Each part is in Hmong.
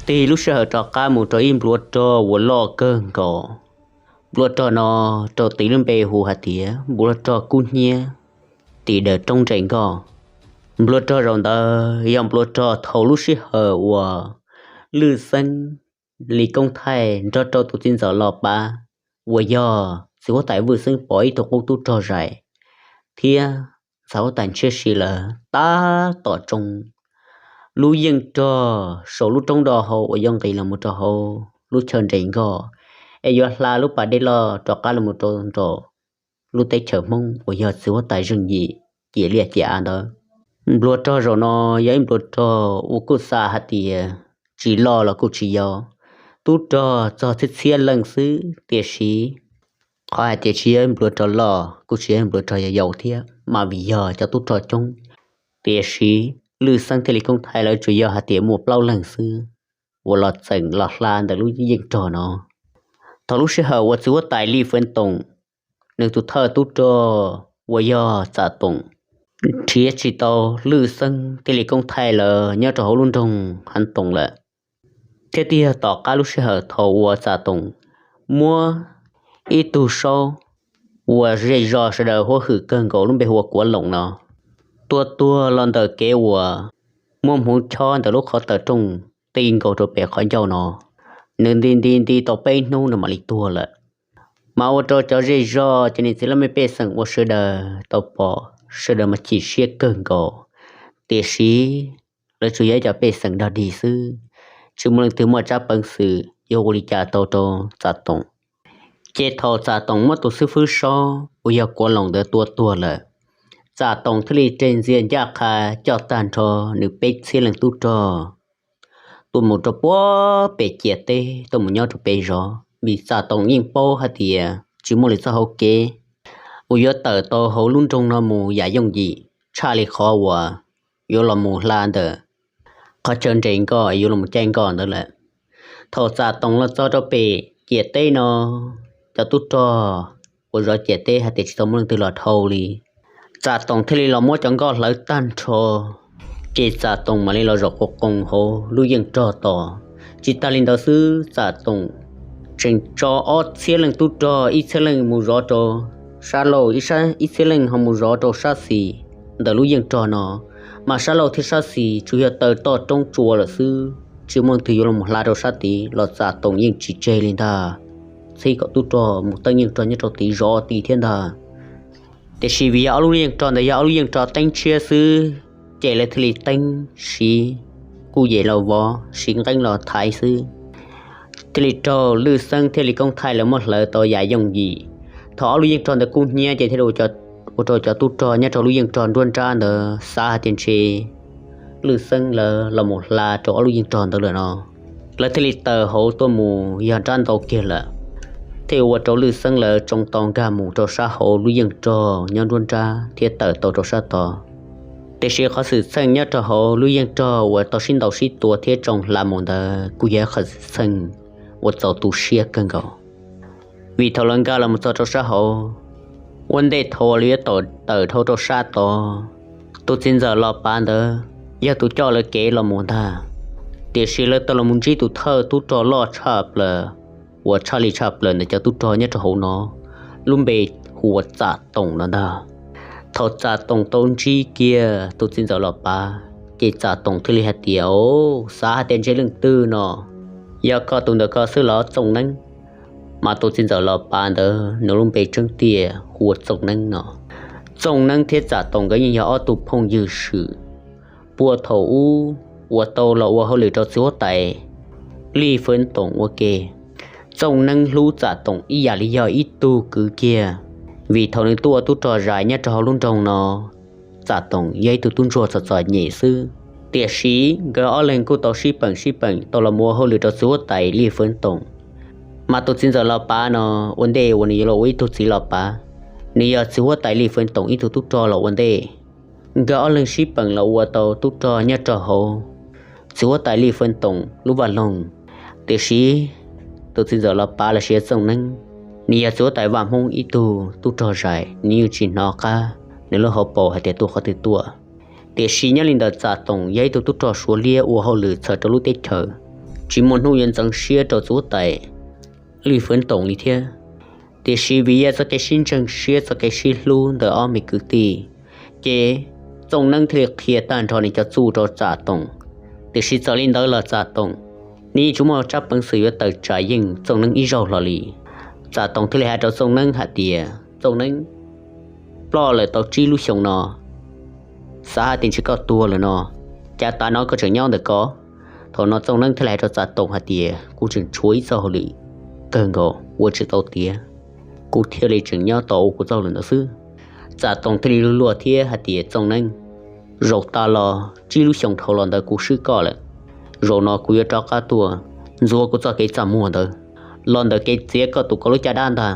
Tig lub sij hawm rov qab mus rau ib npluav rog uas loj kawg nkaus. Npluav rog no rau tis lub npe hu hais tias npluav rog kub hnyiab, tis daws roob nres nkoj. Npluav rog zaum ntawd yog npluav rog thaum lub sij hawm uas Lwj Xeeb, Lis Koob Thaij nrog rau tus txiv ntxawm Los Pav uas yog txiv huab tais Vwj Xeeb pom ib tug qub tub rog zais thiab ntxhais huab tais Ntshiab Si lawv tab tom tsoo lub yeej rog saum lub roob do hau uas yuav nqis los mus rau hauv lub chaw nres nkoj, es yuav hla lub pas dej loj rov qab los mus rau nraum lub teb chaws Hmoob uas yog txiv huab tais Zeej Yim ciam liaj ciam av ntawd. Npluav rog zaum no yog ib npluav rog uas kuj xav hais tias tsis loj los kuj tsis yau, tub rog txog txhiab txhiab leej xwb, tiam sis qhov hais tias tsis yog ib npluav rog loj kuj tsis yog ib npluav rog yau yau thiab, mas vim yog cov tub rog coob. Tiam sis Lwj Xeeb thiab Lis Koob Thaij lawv tsuas yog hais tias muaj plaub leeg xwb uas los txeem los hla ntawm lub yeej rog no. Thaum lub sij hawm uas txiv huab tais Lis Fwv Toom, nws tus thawj tub rog uas yog Txam Toom, nrhiav tsis tau Lwj Xeeb thiab Lis Koob Thaij lawv nyob rau hauv lub nroog Hav Toom lawm, thiab twb yog tom qab lub sij hawm thaum uas Txam Toom muab ib tug saub uas zej zog sawv daws huab hwm kawg nkaus lub npe hu ua Kuav Loom no tua tuag los ntawm kev uas muab hmuv chob ntawm lub qhov taws rooj ti nkaus rau pem qhov ncauj no. Nws nti nti nti tau peb hnub nws mam li tuag lawm. Mas ua rau cov zej zog cov niam txiv laj mej pej xeem uas sawv daws tau pom sawv daws mas chim siab kawg nkaus. Tiam sis lawv tsuas yog ib cov pej xeem dog dig xwb, tsis muaj leej twg muaj tsab peev xwm yuav ua li cas tau rau Txam Toom. Ces thaum Txam Toom muab tus xib fwb saub uas yog Kuav Loom ntawd tua tuag lawm, Txam Toom thiaj li reg ntxias ncaj qha coj tag nrho nws peb txhiab leej tub rog tuaj mus rau puag pem ciam teb tuaj mus nyob rau pem zov, vim Txam Toom yeej paub hais tias tsis muaj lwm txoj hauv kev uas yuav tawm tau hauv lub nroog no mus yam yooj yim tshaj li qhov uas yuav los mus hla ntawm qhov chaw nres nkoj yuav los mus caij nkoj ntawd lawm. Thaum Txam Toom los txog rau pem ciam teb no, cov tub rog uas zov ciam teb hais tias tsis tau muaj leej twg los dhau li. Txam Toom thiaj li los muab cov nkoj hlawv tag nrho, ces Txam Toom mam li los zaum quas qoos hauv lub yeej rog tos. Tsis tas li ntawd xwb, Txam Toom tseem tso ob txhiab leej tub rog, ib txhiab leej mus zov rau sab laug, ib txhiab leej ho mus zov rau sab xis ntawm lub yeej rog no. Mas sab laug thiab sab xis tsuas yog taws toj roob tsua lawm xwb, tsis muaj leej twg yuav los hla rau sab tid los Txam Toom yeej tsis tseg li ntag. Txhij kom tub rog mus teeb yeej rog nyob rau tid zov tid thiab ntag. Tiam sis vim yog ob lub yeej rog ntawd yog ob lub yeej rog teeb tshiab xwb, ces lawv thiaj li teeb siv kuj yem los vov, siv nqeeb los thaiv xwb, thiaj li raug Lwj Xeeb thiab Lis Koob Thaij lawv muab hlawv tau yam yooj yim. Thaum ob lub yeej rog ntawd kub hnyiab ces thiaj ua rau cov tub rog nyob rau lub yeej rog nruab nrab ntawd xav hais tias ntshe Lwj Xeeb lawv los mus hla rau ob lub yeej rog ntawd lawm no, lawv thiaj li tawm hauv tuaj mus yog nrab ntau kiag lawm, thiaj ua rau Lwj Xeeb lawv tsoo tau nkag mus rau sab hauv lub yeej rog nyob nruab nrab thiab tawm tau rau sab tod. Tiam sis qhov xwm txheej nyob rau hauv lub yeej rog uas tau sib ntaus sib tua thiab tsoo hla mus ntawd kuj yog qhov xwm txheej uas txaus tu siab kawg nkaus. Vim thaum lawv nkag los mus txog rau sab hauv, ua ntej thaum uas lawv yuav tawm dhau rau sab tod, tus txiv ntxawm Los Pav ntawd yog tus coj lawv kev los mus ntag. Tiam sis lawv tau los mus ntsib tus thawj tub rog loj tshaj plaws uas tshaj li tshaj plaws ntawm cov tub rog nyob rau hauv no, lub npe hu ua Txam Toom no ntag. Thaum Txam Toom tau ntsib kiag tus txiv ntxawm Los Pav, ces Txam Toom thiaj li hais tias, o, xav hais tias ntshe leej twg no, yog koj tus ntawm koj xwb los Txooj Neeb. Mas tus txiv ntxawm Los Pav ntawd nws lub npe tseeb tiag hu ua Txooj Neeb no. Txooj Neeb thiab Txam Toom nkawd yeej yog ob tug phooj ywg swm puag thaum ub uas tau los ua hauj lwm rau txiv huab tais Lij Fwv Toom ua ke. Txooj Neeb hlub Txam Toom ib yam li yog ib tug kwv kiag, vim thaum nws tuaj ua tub rog zais nyob rau hauv lub nroog no, Txam Toom yog ib tug tub ntsuag txom txom nyem xwb. Tiam sis nkawd ob leeg kuj tau sib peem sib peem tau los mus ua hauj lwm rau txiv huab tais Lij Fwv Toom. Mas tus txiv ntxawm Los Pav no, ua ntej uas nws yuav los ua ib tug txiv Los Pav, nws yog txiv huab tais Lij Fwv Toom ib tug tub rog los ua ntej. Nkawd ob leeg sib peem los ua tau tub rog nyob rau hauv txiv huab tais Lij Fwv Toom lub vaj loog. Tiam sis tus txiv ntxawm Los Pav los sis Txooj Neeb, nws yog txiv huab tais Vaj Hmoob ib tug tub rog zais, nws yeej tsis hnov qab nws lub hauv paus hais tias tuaj qhov twg tuaj. Tiam sis nyob li ntawm Txam Toom yog ib tug tub rog Suav liab ua hauj lwm txhawm rau lub teb chaws tsis muaj hnub yuav ntxeev siab rau txuj tais Lwj Fwv Toom li thiab. Tiam sis vim yog txoj kev sib ntseeg siab txoj kev sib hlub ntawm ob me kwv tij, ces Txooj Neeb thiaj li qhia tag nrho nws cov txuj rau Txam Toom. Tiam sis txawm li ntawd los Txam Toom nws yeej tsis muaj tsab peev xwm yuav tawm tsam yeej Txooj Neeb ib zaug hlo li. Txam Toom thiaj li hais rau Txooj Neeb hais tias, Txooj Neeb, ploj lawm tau tsib lub xyoo no, xav hais tias ntshe koj tuag lawm no, cas tav no koj tseem nyob ntawm ko? Thaum no Txooj Neeb thiaj li hais rau Txam Toom hais tias, kuv tseem tshuav ib txoj hauj lwm kawg nkaus ua tsis tau tiav, kuv thiaj li tseem nyob tos ua kuv txoj hauj lwm ntawd xwb. Txam Toom thiaj li luag thiab hais tias, Txooj Neeb, zaum tas los tsib lub xyoo dhau los ntawd kuv swb koj lawm, zaum no kuv yuav rov qab tuaj ntxuav kuv txoj kev txaj muag ntawd los ntawm kev txiav koj tus ko lub caj dab ntag.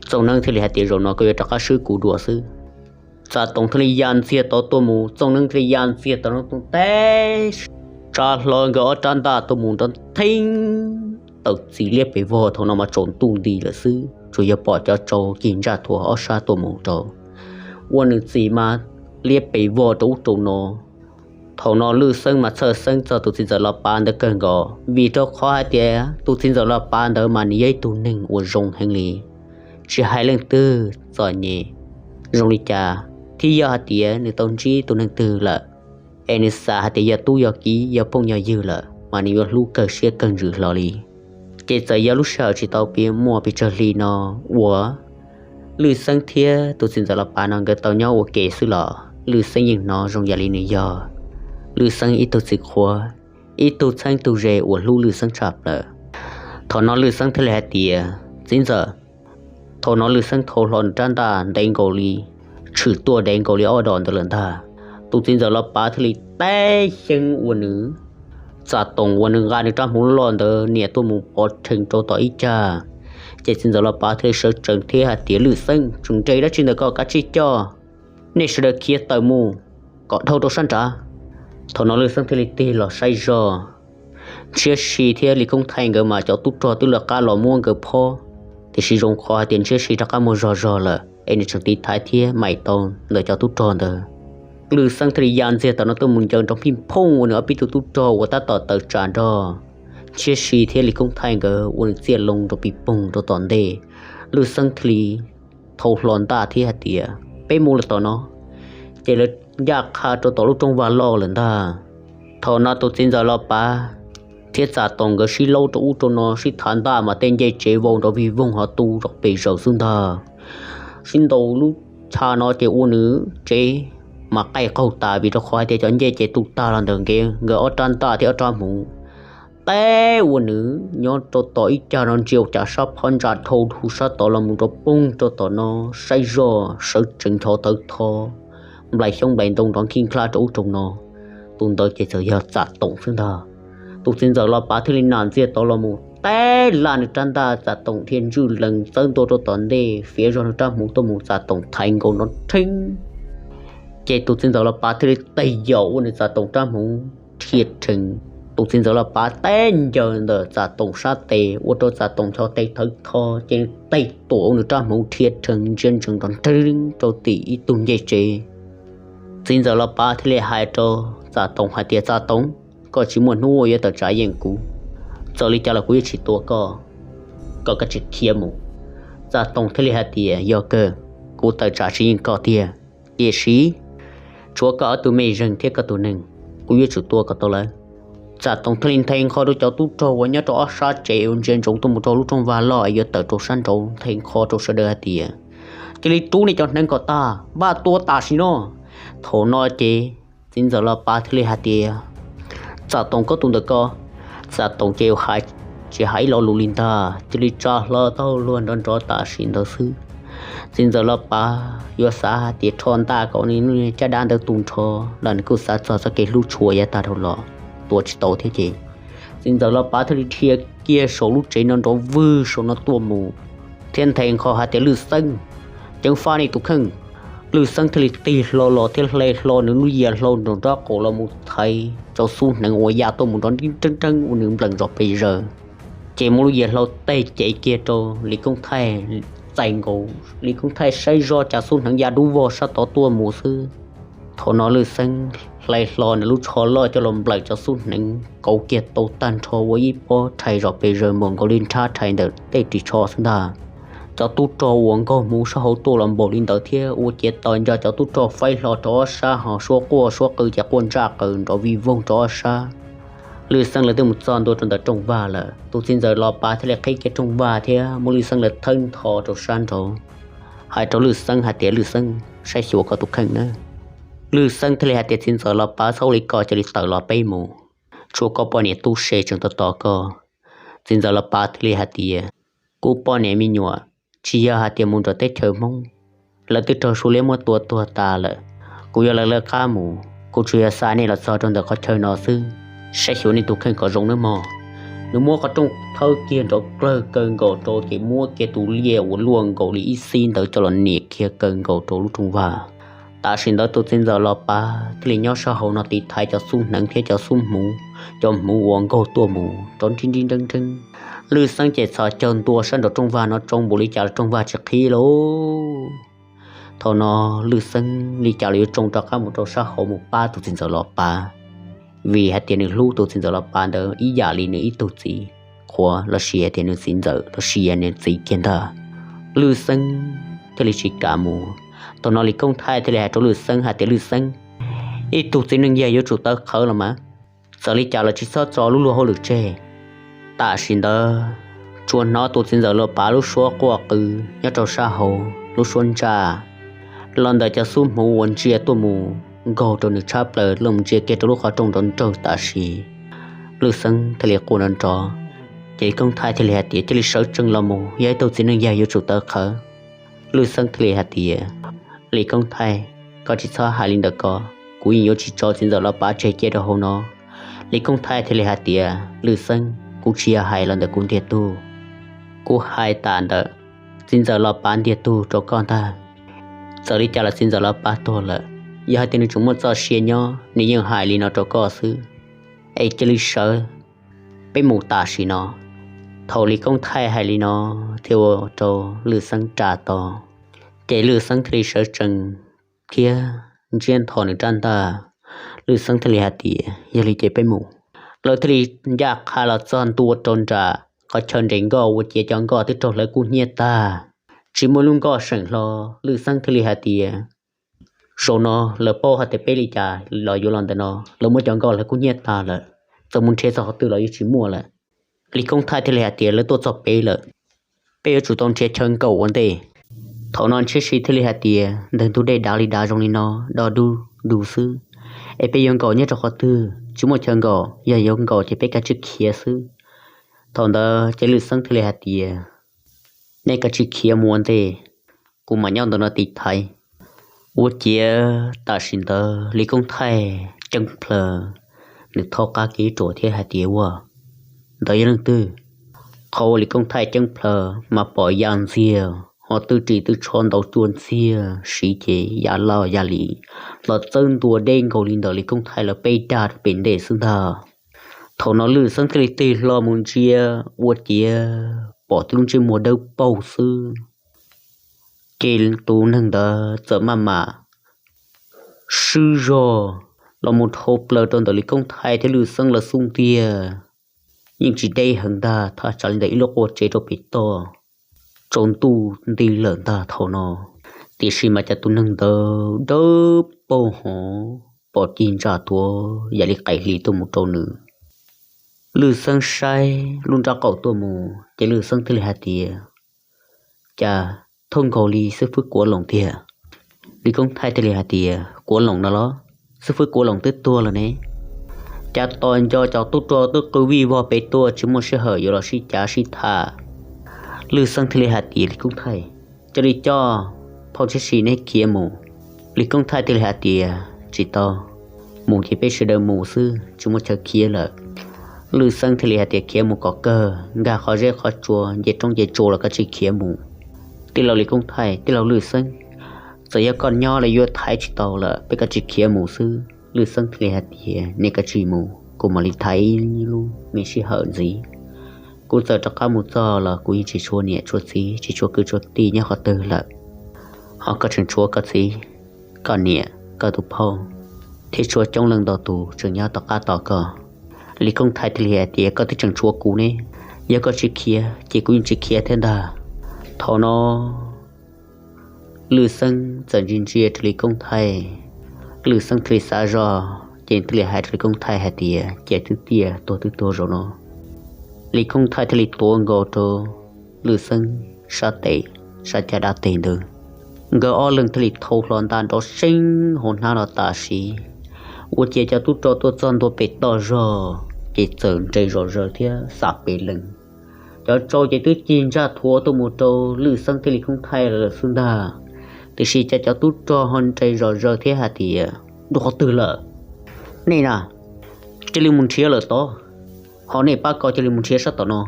Txooj Neeb thiaj li hais tias, zaum no koj yuav rov qab swb kuv dua xwb. Txam Toom thiaj li ya ntxiag tod tuaj mus, Txooj Neeb thiaj li ya ntxiag tod no tuaj teb tsa hlo nkawd ob rab ntaj tuaj mus nrov theeb. Tawm txim liab pes vog, thaum no mas tsaus ntuj nti lawm xwb, tsuas yog pom cov tsau cig ntsaj thuav ob sab tuaj mus rau ua nws txim mas liab pes vog rau ub rau no. Thaum no Lwj Xeeb mas txhawj xeeb txog tus txiv ntxawm Los Pav ntawd kawg nkaus, vim rau qhov hais tias tus txiv ntxawm Los Pav ntawd mas nws yog ib tug neeg uas zoo heev li, tsis hais leej twg txom nyem zoo li cas, thiab yog hais tias nws tau ntsib tus neeg twg lawm, es nws xav hais tias yog tub yog kiv yog phooj yog ywg lawm mas nws yuav hlub kawg siab kawg ntsws hlo li. Ces txawm yog lub sij hawm tsis tau muaj pes tsawg hli no uas Lwj Xeeb thiab tus txiv ntxawm Los Pav no nkawd tau nyob ua ke xwb los Lwj Xeeb yeej hnov zoo yam li nws yog Lwj Xeeb ib tug txiv qhua, ib tug txheeb tug ze uas hlub Lwj Xeeb tshaj plaws. Thaum no Lwj Xeeb thiaj li hais tias, txiv ntxawm, thaum no Lwj Xeeb thau hlo nws rab ntaj ntev nkaus li, tshwm tuaj ntev nkaus li ob dos ntawd lawm ntag. Tus txiv ntxawm Los Pav thiaj li teb xyeeb ua nws Txam Toom uas nws nqa nws rab hmuv loj ntawd nias tuaj mus pov rhees rau tom ib cag. Ces txiv ntxawm Los Pav thiaj li sawv tsees thiab hais tias, Lwj Xeeb, tseem nres dab tsi ntawm ko, kav tsij coj nej sawv daws khiav tawm mus kom dhau rau sab nrad. Thaum no Lwj Xeeb thiaj li tig los saib zog, Ntshiab Si thiab Lis Koob Thaij nkawd mas cov tub rog twb lawv qab los muab nkawd phob, tiam sis zoo qhov hais tias Ntshiab Si rov qab muaj zog zog lawm es nws tseem tiv thaiv thiab maim tau ntawm cov tub rog ntawd. Lwj Xeeb thiaj li ya ntxiag tom no tuaj mus ncaws nrov phij phooj ua nws ob peb tug tub rog uas tab tom tawm tsam nrog Ntshiab Si thiab Lis Koob Thaij nkawd ua nws txiaj loo rau pis poog rau tom ntej. Lwj Xeeb thiaj li thau hlo ntaj thiab hais tias, peb mus lawm tom no. Ces lawv ncaj qha rau tom lub rooj vag loj lawm ntag. Thaum no tus txiv ntxawm Los Pav thiab Txam Toom nkawd sib laub rau ub rau no sib thav ntaj mas tej ncej tsev vau nrov vig voog ho tu rau pes zaws xwb ntag. Sib ntaus lub tha no ces ua nws tsev mas qaij qaug tas vim rau qhov hais tias cov ncej ces tu tag los ntawm nkawd ob rab ntaj thiab ob rab hmuv. Teb ua nws nyob rau tom ib cag no ntsia ua cas sab phab ntsa dhau hu sab tod los mus rau poog rau tom no, saib zoj sawv tsees nchov tawv tho, nplaim xyoob nplaim ntoo nrov nkij nklaj rau ub rau no. Tus ntawd ces txawm yog Txam Toom xwb ntag. Tus txiv ntxawm Los Pav thiaj li nam ntxiag tod los mus teb laj nws rab ntaj, Txam Toom dhia ntswj lees txawb ntua rau tom ntej fiav zog nws rab hmuv tuaj mus Txam Toom thaiv nkaus nrov rheeb. Ces tus txiv ntxawm Los Pav thiaj li tig yaum ua nws Txam Toom rab hmuv dhia rhees. Tus txiv ntxawm Los Pav teb ncaws ntawm Txam Toom sab tes ua rau Txam Toom nchov tes thawv tho ces nws tig tuam ua nws rab hmuv dhia rhees ntsia ntsees nrov nrheeb rau tim ib tug ncej tsev. Txiv ntxawm Los Pav thiaj li hais rau Txam Toom hais tias, Txam Toom, koj tsis muaj hnub uas yuav tawm tsam yeej kuv. Txawm li cas los kuv yuav tsis tua koj, koj kav tsij khiav mus. Txam Toom thiaj li hais tias, yog kawg, kuv tawm tsam tsis yeej koj tiag, tiam sis tshuav koj ob tug mej zeeg thiab koj tus neeg, kuv yuav tsum tua kom tau lawv. Txam Toom thiaj li nthe nqho rau cov tub rog uas nyob rau ob sab tsev uas ntsia ntsoov tuaj mus rau lub rooj vag loj es yuav tawm rau sab nraud, nthe nqho rau sawv daws hais tias, cia li rub nej cov hneev kom tag, npaj tua tam sim no. Thaum no ces txiv ntxawm Los Pav thiaj li hais tias, Txam Toom, koj tus ntawm ko. Txam Toom ces hais, tsis hais ib lo lus li ntag, cia li tsa hlo taub hau luag nrov nrov tam sim ntawd xwb. Txiv ntxawm Los Pav yuav xav hais tias rho ntaj kom nws caj dab ntawd tu nrho los nws kuj xav txog txoj kev hlub tshua yav tag dhau los tua tsis tau thiab ces txiv ntxawm Los Pav thiaj li dhia kiag saum lub tsev no nrov vwg saum no tuaj mus thiab nthe nqho hais tias, Lwj Xeeb, ceev faj nej tus kheej. Lwj Xeeb thiaj li tig hlo los thiab hle hlo nws lub yias hlau nraum nraub qaum los mus thaiv cov xub hneev uas ya tuaj mus nrov nreeb nreeb ua nws nplees zos pes zaws. Ces muab lub yias hlau teg cev kiag rau Lis Koob Thaij txais nkaus, Lis Koob Thaij saib zoj cas xub hneev ya dub vog sab tod tuaj mus xwb. Thaum no Lwj Xeeb hlais hlo nws lub tsho loj coj los nplawm cov xub hneev kauv kiag tau tag nrho ua ib pob rhais zom pes zaws npaum nkaus li nrhab rhais ntawm tej ris tsho xwb ntag. Cov tub rog uas nkaug hmuv sab hauv tuaj los npaum li ntawd thiab ua ciav tos nco cov tub rog faib hlo rau ob sab ho suab quaj suab qw ces quaj ntsaj qaws nrov vij voog rau ob sab. Lwj Xeeb lawv twb mus txog ntua rau ntawm rooj vag lawm, tus txiv ntxawm Los Pav thiaj li qhib kiag rooj vag thiab muab Lwj Xeeb lawv thawb ntho rau sab nraud, hais rau Lwj Xeeb hais tias, Lwj Xeeb, saib xyuas koj tus kheej nawb. Lwj Xeeb thiaj li hais tias, Txiv ntxawm Los Pav, txhob ua li ko, cia li tawm los peb mus, tshuav koj poj niam tub se tseem tos tos koj. Txiv ntxawm Los Pav thiaj li hais tias, Kuv poj niam me nyuam tsis yog hais tias mus nram teb chaws Hmoob, lawv twb raug Suav liab muab tua tuag tas lawm. Kuv yuav lawv lawv qab mus, kuv tsuas yog xa nej los txog rau ntawm qhov chaw no xwb. Saib xyuas nej tus kheej kom zoo nawb mog. Nws muab qhov rooj thawb kiag nrov dawg kawg nkaus rau ces muab kiag tus liaj uas luaj nkaus li ib xib ntawd coj los nias kiag kawg nkaus rau lub rooj vag. Tam sim ntawd tus txiv ntxawm Los Pav thiaj li nyob sab hauv no tiv thaiv cov xub hneev thiab cov xub hmuv, cov hmuv uas nkaug tuaj mus rov nrib nrib nreeb nreeb. Lwj Xeeb ces txhos caug ntua sab nraum rooj vag no tsoo npaum li cas los rooj vag tsis qhib lauj. Thaum no Lwj Xeeb li cas los yuav tsoo rov qab mus rau sab hauv mus pab tus txiv ntxawm Los Pav, vim hais tias nws hlub tus txiv ntxawm Los Pav ntawd ib yam li nws ib tug txiv qhuav los sis hais tias nws txiv ntxawm los sis yog nws txiv kiag ntag. Lwj Xeeb thiaj li tsis kam mus. Thaum no Lis Koob Thaij thiaj li hais rau Lwj Xeeb hais tias, Lwj Xeeb, ib tug txiv neej yag yuav tsum tawv qhawv los mas, txawm li cas los tsis txhob tso lub luag hauj lwm tseg. Tam sim ntawd tsuas hnov tus txiv ntxawm Los Pav lub suab quaj qw nyob rau sab hauv, lub suab ntsaj los ntawm cov xub hmuv uas ntsia tuaj mus nkaug rau nws tshab plaws los ntsia kiag rau lub qhov rooj nrov nrawg tam sim. Lwj Xeeb thiaj li quaj nrov nrov, ces Lis Koob Thaij thiaj li hais tias, Cia li sawv tsees los mus, yog ib tug txiv neej yag yuav tsum tawv qhawv. Lwj Xeeb thiaj li hais tias, Lis Koob Thaij, koj tsis txhob hais li ntawd ko, kuv yeej yuav tsis tso txiv ntxawm Los Pav tseg cia rau hauv no. Lis Koob Thaij thiaj li hais tias, Lwj Xeeb, kuv tsis yog hais los ntawm kuv ntiag tug, kuv hais tas ntawm txiv ntxawm Los Pav ntiag tug rau koj ntag. Txawm li cas los txiv ntxawm Los Pav tuag lawm, yog hais tias nws tseem muaj txoj sia nyob nws yeej hais li no rau koj xwb. Es cia li sawv, peb mus tam sim no. Thaum Lis Koob Thaij hais li no thiaj ua rau Lwj Xeeb ras to, ces Lwj Xeeb thiaj li sawv tsees thiab ntsiab ntho nws rab ntaj. Lwj Xeeb thiaj li hais tias, Yog li ces peb mus. Lawv thiaj li ncaj qha los txog ntua rau nram qhov chaw nres nkoj ua ciav cov nkoj twb raug hlawv kub hnyiab tag, tsis muaj lub nkoj seem hlo. Lwj Xeeb thiaj li hais tias, Zaum no lawv paub hais tias peb li cas los yuav los ntawm no, lawv muab cov nkoj hlawv kub hnyiab tag lawm, txawm mus nrhiav txog qhov twg los yeej tsis muaj lawm. Lis Koob Thaij thiaj li hais tias, Lawv tuaj txog pem lawm, peb yuav tsum tau nrhiav chaw nkaum ua ntej. Thaum no Ntshiab Si thiaj li hais tias, Ntawm ntug dej dav li dav zoo li no, do dub du xwb, es peb yuav nkaum nyob rau qhov twg? Tsis muaj chaw nkaum, yog yuav nkaum ces peb kav tsij khiav xwb. Thaum ntawd ces Lwj Xeeb thiaj li hais tias, Nej kav tsij khiav mus ua ntej, kuv mam nyob ntawm no tiv thaiv. Ua ciav tam sim ntawd Lis Koob Thaij ceeb plhaw, nws thaub qab kev ruam thiab hais tias, Ua, ntawd yog leej twg? Qhov uas Lis Koob Thaij ceeb plhaw mas pom ya ntxiag, ho twb ris twb tsho ntau cuaj ntxiag siv ces ya laj ya li los txawb ntua deb nkaus li ntawm Lis Koob Thaij lawv peb dag rau pem ntej xwb ntag. Thaum no Lwj Xeeb thiaj li tig hlo mus ntsia, ua ciav pom tib lub ntsej muag dawb paug xwb, ces tus neeg ntawd txawm maj mam swb zog los mus dhau plaws rau ntawm Lis Koob Thaij thiab Lwj Xeeb lawv xub ntiag. Yeej tsis deb heev ntag, thaj tsam li ntawm ib lub qua tsev rau pem toj, tsaus ntuj nti lawm ntag thaum no. Tiam sis mas cas tus neeg ntawd dawb paug hov pom cig ntsa tuav yam li qaim hli tuaj mus rau nws. Lwj Xeeb saib lub nrab qaum tuaj mus ces Lwj Xeeb thiaj li hais tias, Cas thooj nkaus li xib fwb Kuav Loos tiag? Lis Koob Thaij thiaj li hais tias, Kuav Loos no los? Xib fwb Kuav Loos twb tuag lawm ne. Cas tos nco cov tub rog twb qw vij vog pem tuaj tsis muaj sij hawm yuav los sib cav sib tham. Lwj Xeeb thiaj li hais tias, Lis Koob Thaij, cia li coj phauj Ntshiab Si neb khiav mus. Lis Koob Thaij thiaj li hais tias, Tsis tau, mus ces peb sawv daws mus xwb, tsis muaj chaw khiav lawm. Lwj Xeeb thiaj li hais tias, Khiav mus kom kawg, nkag qhov zeb qhov tsua, nce roob nce tsua los kav tsij khiav mus. Tij laug Lis Koob Thaij, tij laug Lwj Xeeb, txawm yog koj nyob los yuav thaiv tsis tau lawm, peb kav tsij khiav mus xwb. Lwj Xeeb thiaj li hais tias, Nej kav tsij mus, kuv mam li thaiv ib lub me sij hawm ntxiv. Kuv txawm rov qab mus txog los kuv yeej tsis tshuav niam tshuav txiv, tsis tshuav kwv tshuav tij nyob qhov twg lawm. Ho koj tseem tshuav koj txiv, koj niam, koj tus phauj, thiab tshuav coob leej ntau tus tseem nyob tom qab tos koj. Lis Koob Thaij thiaj li hais tias, Koj twb tseem tshuav kuv ne, yog koj tsis khiav ces kuv yeej tsis khiav thiab ntag. Thaum no Lwj Xeeb txawm ntsia ntsia rau Lis Koob Thaij, Lwj Xeeb thiaj li xav zog ces thiaj li hais rau Lis Koob Thaij hais tias, Cia twb tiag, tuag twb tuag zaum no. Lis Koob Thaij thiaj li tuav nkaus rau Lwj Xeeb sab tes, sab caj dab tes ntawd. Nkawd ob leeg thiaj li thau hlo ntaj nrov seeb hauv hnab los tam sim. Ua ciav cov tub rog tuaj txog ntua pem toj zog ces txawm nres zom zaws thiab xam pes lees. Cov tsau ces twb cig ntsaj thuav tuaj mus rau Lwj Xeeb thiab Lis Koob Thaij lawm xwb ntag. Tiam sis cov, cov tub rog ho nres zom zaws thiab hais tias, Dua qhov twg lawm? Nej na, cia li mus nrhiav lawm tod, ho nej pab ko cia li mus nrhiav sab tom no.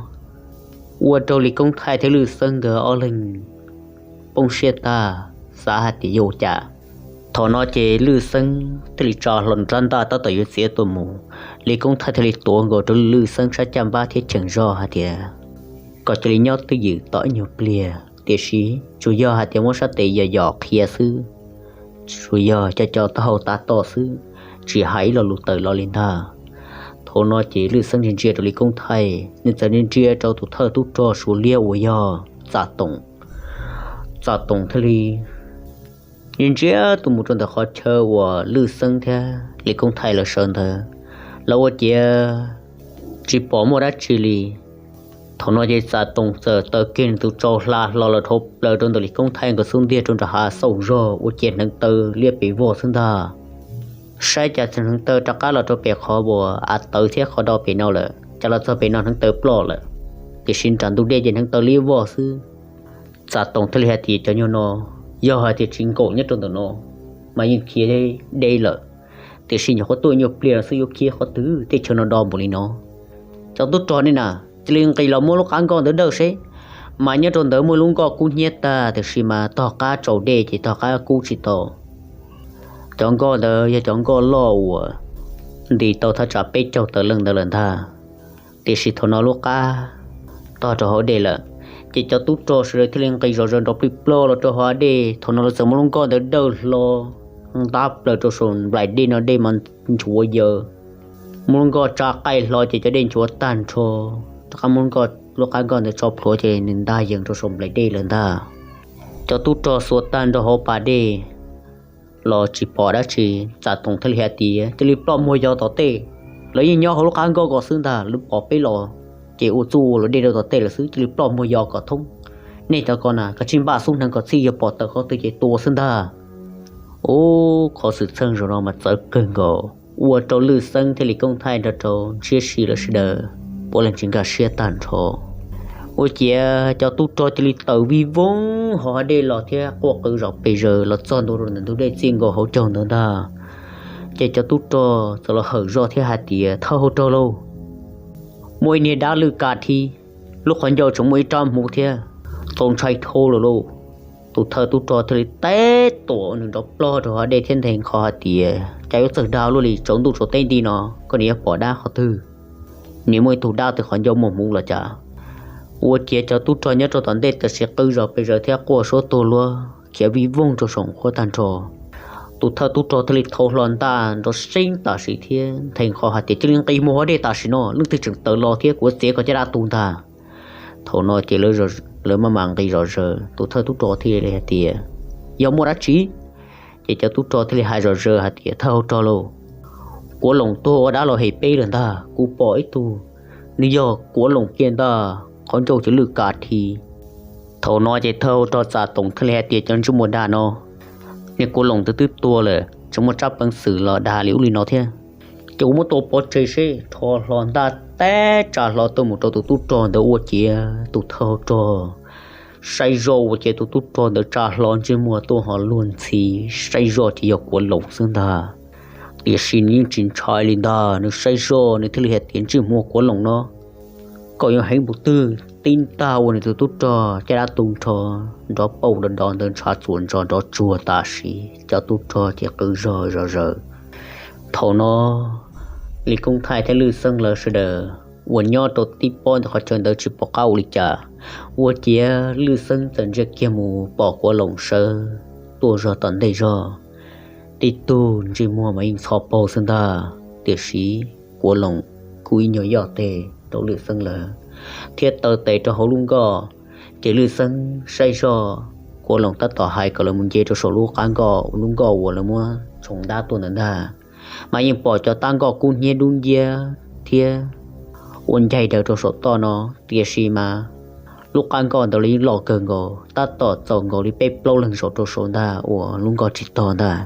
Ua rau Lis Koob Thaij thiab Lwj Xeeb nkawd ob leeg poob siab tag, xav hais tias yuav ua cas. Thaum no ces Lwj Xeeb thiaj li tsa hlo nws rab ntaj tab tom yuav txiav tuaj mus. Lis Koob Thaij thiaj li tuav nkaus rau Lwj Xeeb sab caj npab thiab cheem zog hais tias, Koj cia li nyob twj ywm tos ib nyuag pliag, tiam sis tsuas yog hais tias muab sab tes yos yos qhia xwb, tsuas yog cov, cov taub hau tav toj xwb, tsis hais ib lo lus tawm los li ntag. Thaum no ces Lwj Xeeb ntsia ntsia rau Lis Koob Thaij, nws txawm ntsia ntsia rau tus thawj tub rog Suav Liab uas yog Txam Toom. Txam Toom thiaj li ntsia ntsia tuaj mus rau ntawm qhov chaw uas Lwj Xeeb thiab Lis Koob Thaij lawv sawv ntawd, los ua ciav tsis pom muaj dab tsi li. Thaum no ces Txam Toom txawm taw kiag nws tus tsau hla hlo los dhau plaws rau ntawm Lis Koob Thaij nkawd xub ntiag rau nram hav xauj zog ua ciav hneev taw liab pes vog xwb ntag. Saib cas hneev taw rov qab los rau pem qhov uas av tawv thiab qhov do pem no lawm, cas los txog pem no hneev taw ploj lawm, tiam sis nram ntug dej ces hneev taw liab vog xwb. Txam Toom thiaj li hais tias, Cov nyuag no, yog hais tias tsis nkaum nyob rau ntawm no mas yeej khiav deb lawm, tiam sis nyuam qhuav tuaj nyuag pliag no xwb yuav khiav qhov twg, teb chaws no do npaum li no. Cov tub rog nej na, cia li nqis los muab lub qab nkoj ntawd dawj seb. Mas nyob rau ntawd muaj lub nkoj kub hnyiab tag, tiam sis mas tog qab tsaus dej ces tog qab kub tsis tau. Cov nkoj ntawd yog cov nkoj loj uas nti tau thaj tsam peb caug tawm leej ntawd lawm ntag. Tiam sis thaum no lub qab tog rau hauv dej lawm, ces cov tub rog sawv daws thiaj li nqis zom zaws nrov plig plog los rau hauv dej. Thaum no lawv txawm muab lub nkoj ntawd dawj hlo ntab plaws rau saum nplaim dej no, dej mas nchuav yaws. Muab lub nkoj tsa qaij hlo ces cov dej nchuav tag nrho, rov qab muab lub qab nkoj ntawd tso plhuav ces nws ntag yees rau saum nplaim dej lawm ntag. Cov tub rog xuas tag nrho hauv pas dej los tsis pom dab tsi. Txam Toom thiaj li hais tias, Cia li ploj muag yos tom tej, lawv yeej nyob hauv lub qab nkoj ko xwb ntag, lawv pom peb los ces ua txuj ua luam dej rau tom tej lawm xwb, cia li ploj muag yos kom thoob. Nej cov ko na, kav tsij npaj xub hneev kom txhij, yog pom tawm qhov twg ces tua xwb ntag. Ub, qhov xwm txheej zaum no mas txawv kawg nkaus, ua rau Lwj Xeeb thiaj li Koob Thaij nrog rau Ntshiab Si lawv sawv daws puav leej tsis nkag siab tag nrho. Ua ciav cov tub rog cia li tawm vij voog hauv dej los thiab quaj qw zom pes zaws los txog ntua rau ntawm ntug dej txij nkaus hauv caug ntawd ntag. Ces cov tub rog txawm los hawm zog thiab hais tias, Thawj hauv rog lauj, muaj ib niag dab lwj ka thi, lub qhov ncauj tseem muaj ib rab hmuv thiab, txaus ntshai dhau lawm lauj. Tus thawj tub rog thiaj li teb tuam nws nrov plog rau hauv dej thiab nthe nqho hais tias, Cas yuav txawg dag luaj li, tsaus ntuj tsaus teb nti no, koj niam yuav pom dab qhov twg? Niam muaj ib tug dab twg qhov ncauj muaj hmuv los cas? Ua ciav cov tub rog nyob rau tom ntej tam sim qw zom pes zaws thiab quaj suab tuag luag khiav vij voog rau saum nqhuab tag nrho. Tus thawj tub rog thiaj li thau hlo ntaj nrov seeb tam sim thiab nthe nqho hais tias, Cia li nqis mus hauv dej tam sim no, leej twg tseem tawm los thiab kuv yuav txiav koj caj dab tu ntag. Thaum no ces lawv maj mam nqis zom zaws, tus thawj tub rog thiaj li hais tias, Yog muaj dab tsi? Ces cov tub rog thiaj li hais zom zaws hais tias, Thawj hauv rog lauj, Kuav Loos tuag ua dab los hem peb lawm ntag, kuv pom ib tug, nws yog Kuav Loos kiag ntag, qhov ncauj ces lwj ka thi. Thaum no ces thawj hauv rog Txam Toom thiaj li hais tias, Cov ntsej muag dag no, niag Kuav Loos twb twb tuag lawm, tseem muaj tsab peev xwm los dag li ub li no thiab. Ces kuv muab tua pov tseg seb. Rho hlo ntaj teb tsa hlo tuaj mus rau tus tub rog ntawd ua ciav tus thawj hauv rog saib zoj ua ciav tus tub rog ntawd tsa hlo ntsej muag tuaj ho luag ntxhi, saib zoj ces yog Kuav Loos xwb ntag. Tiam sis nws yeej tsis ntshai li ntag, nws saib zoj nws thiaj li hais tias, Ntsej muag Kuav Loos no, koj yuav heev npaum twg? Tib ntaj ua nws tus tub rog caj dab tu nrho, nrov pauj nrov do ntawd ntshav txuas ntsos nrov tsuag tam sim, cov tub rog ces qw zog zom zaws. Thaum no Lis Koob Thaij thiab Lwj Xeeb lawv sawv daws uas nyob rau tib pob ntawm qhov chaw ntawd tsis pom qab ua li cas, ua ciav Lwj Xeeb txawm ntsia kiag mus pom Kuav Loos sawv tuaj zog tom ntej zog. tib tug ntsej muag mas yeej txho paug xwb ntag, tiam sis Kuav Loos kuj ib nyuag yoj tes rau Lwj Xeeb lawm thiab taw tes rau hauv lub nkoj. Ces Lwj Xeeb saib zoj, Kuav Loos tab tom hais kom lawv mus nce rau saum lub qab nkoj, lub nkoj uas lawv muab tshoov ntab tuaj ntawd ntag, mas yeej pom cov tab nkoj kub hnyiab dub nciab thiab ua ncaig daws rau saum toj no. Tiam sis mas lub qab nkoj ntawd los yeej loj kawg nkaus, tab tom txaus nkaus li peb plaub leeg zaum rau saum ntag uas lub nkoj tsis tog ntag.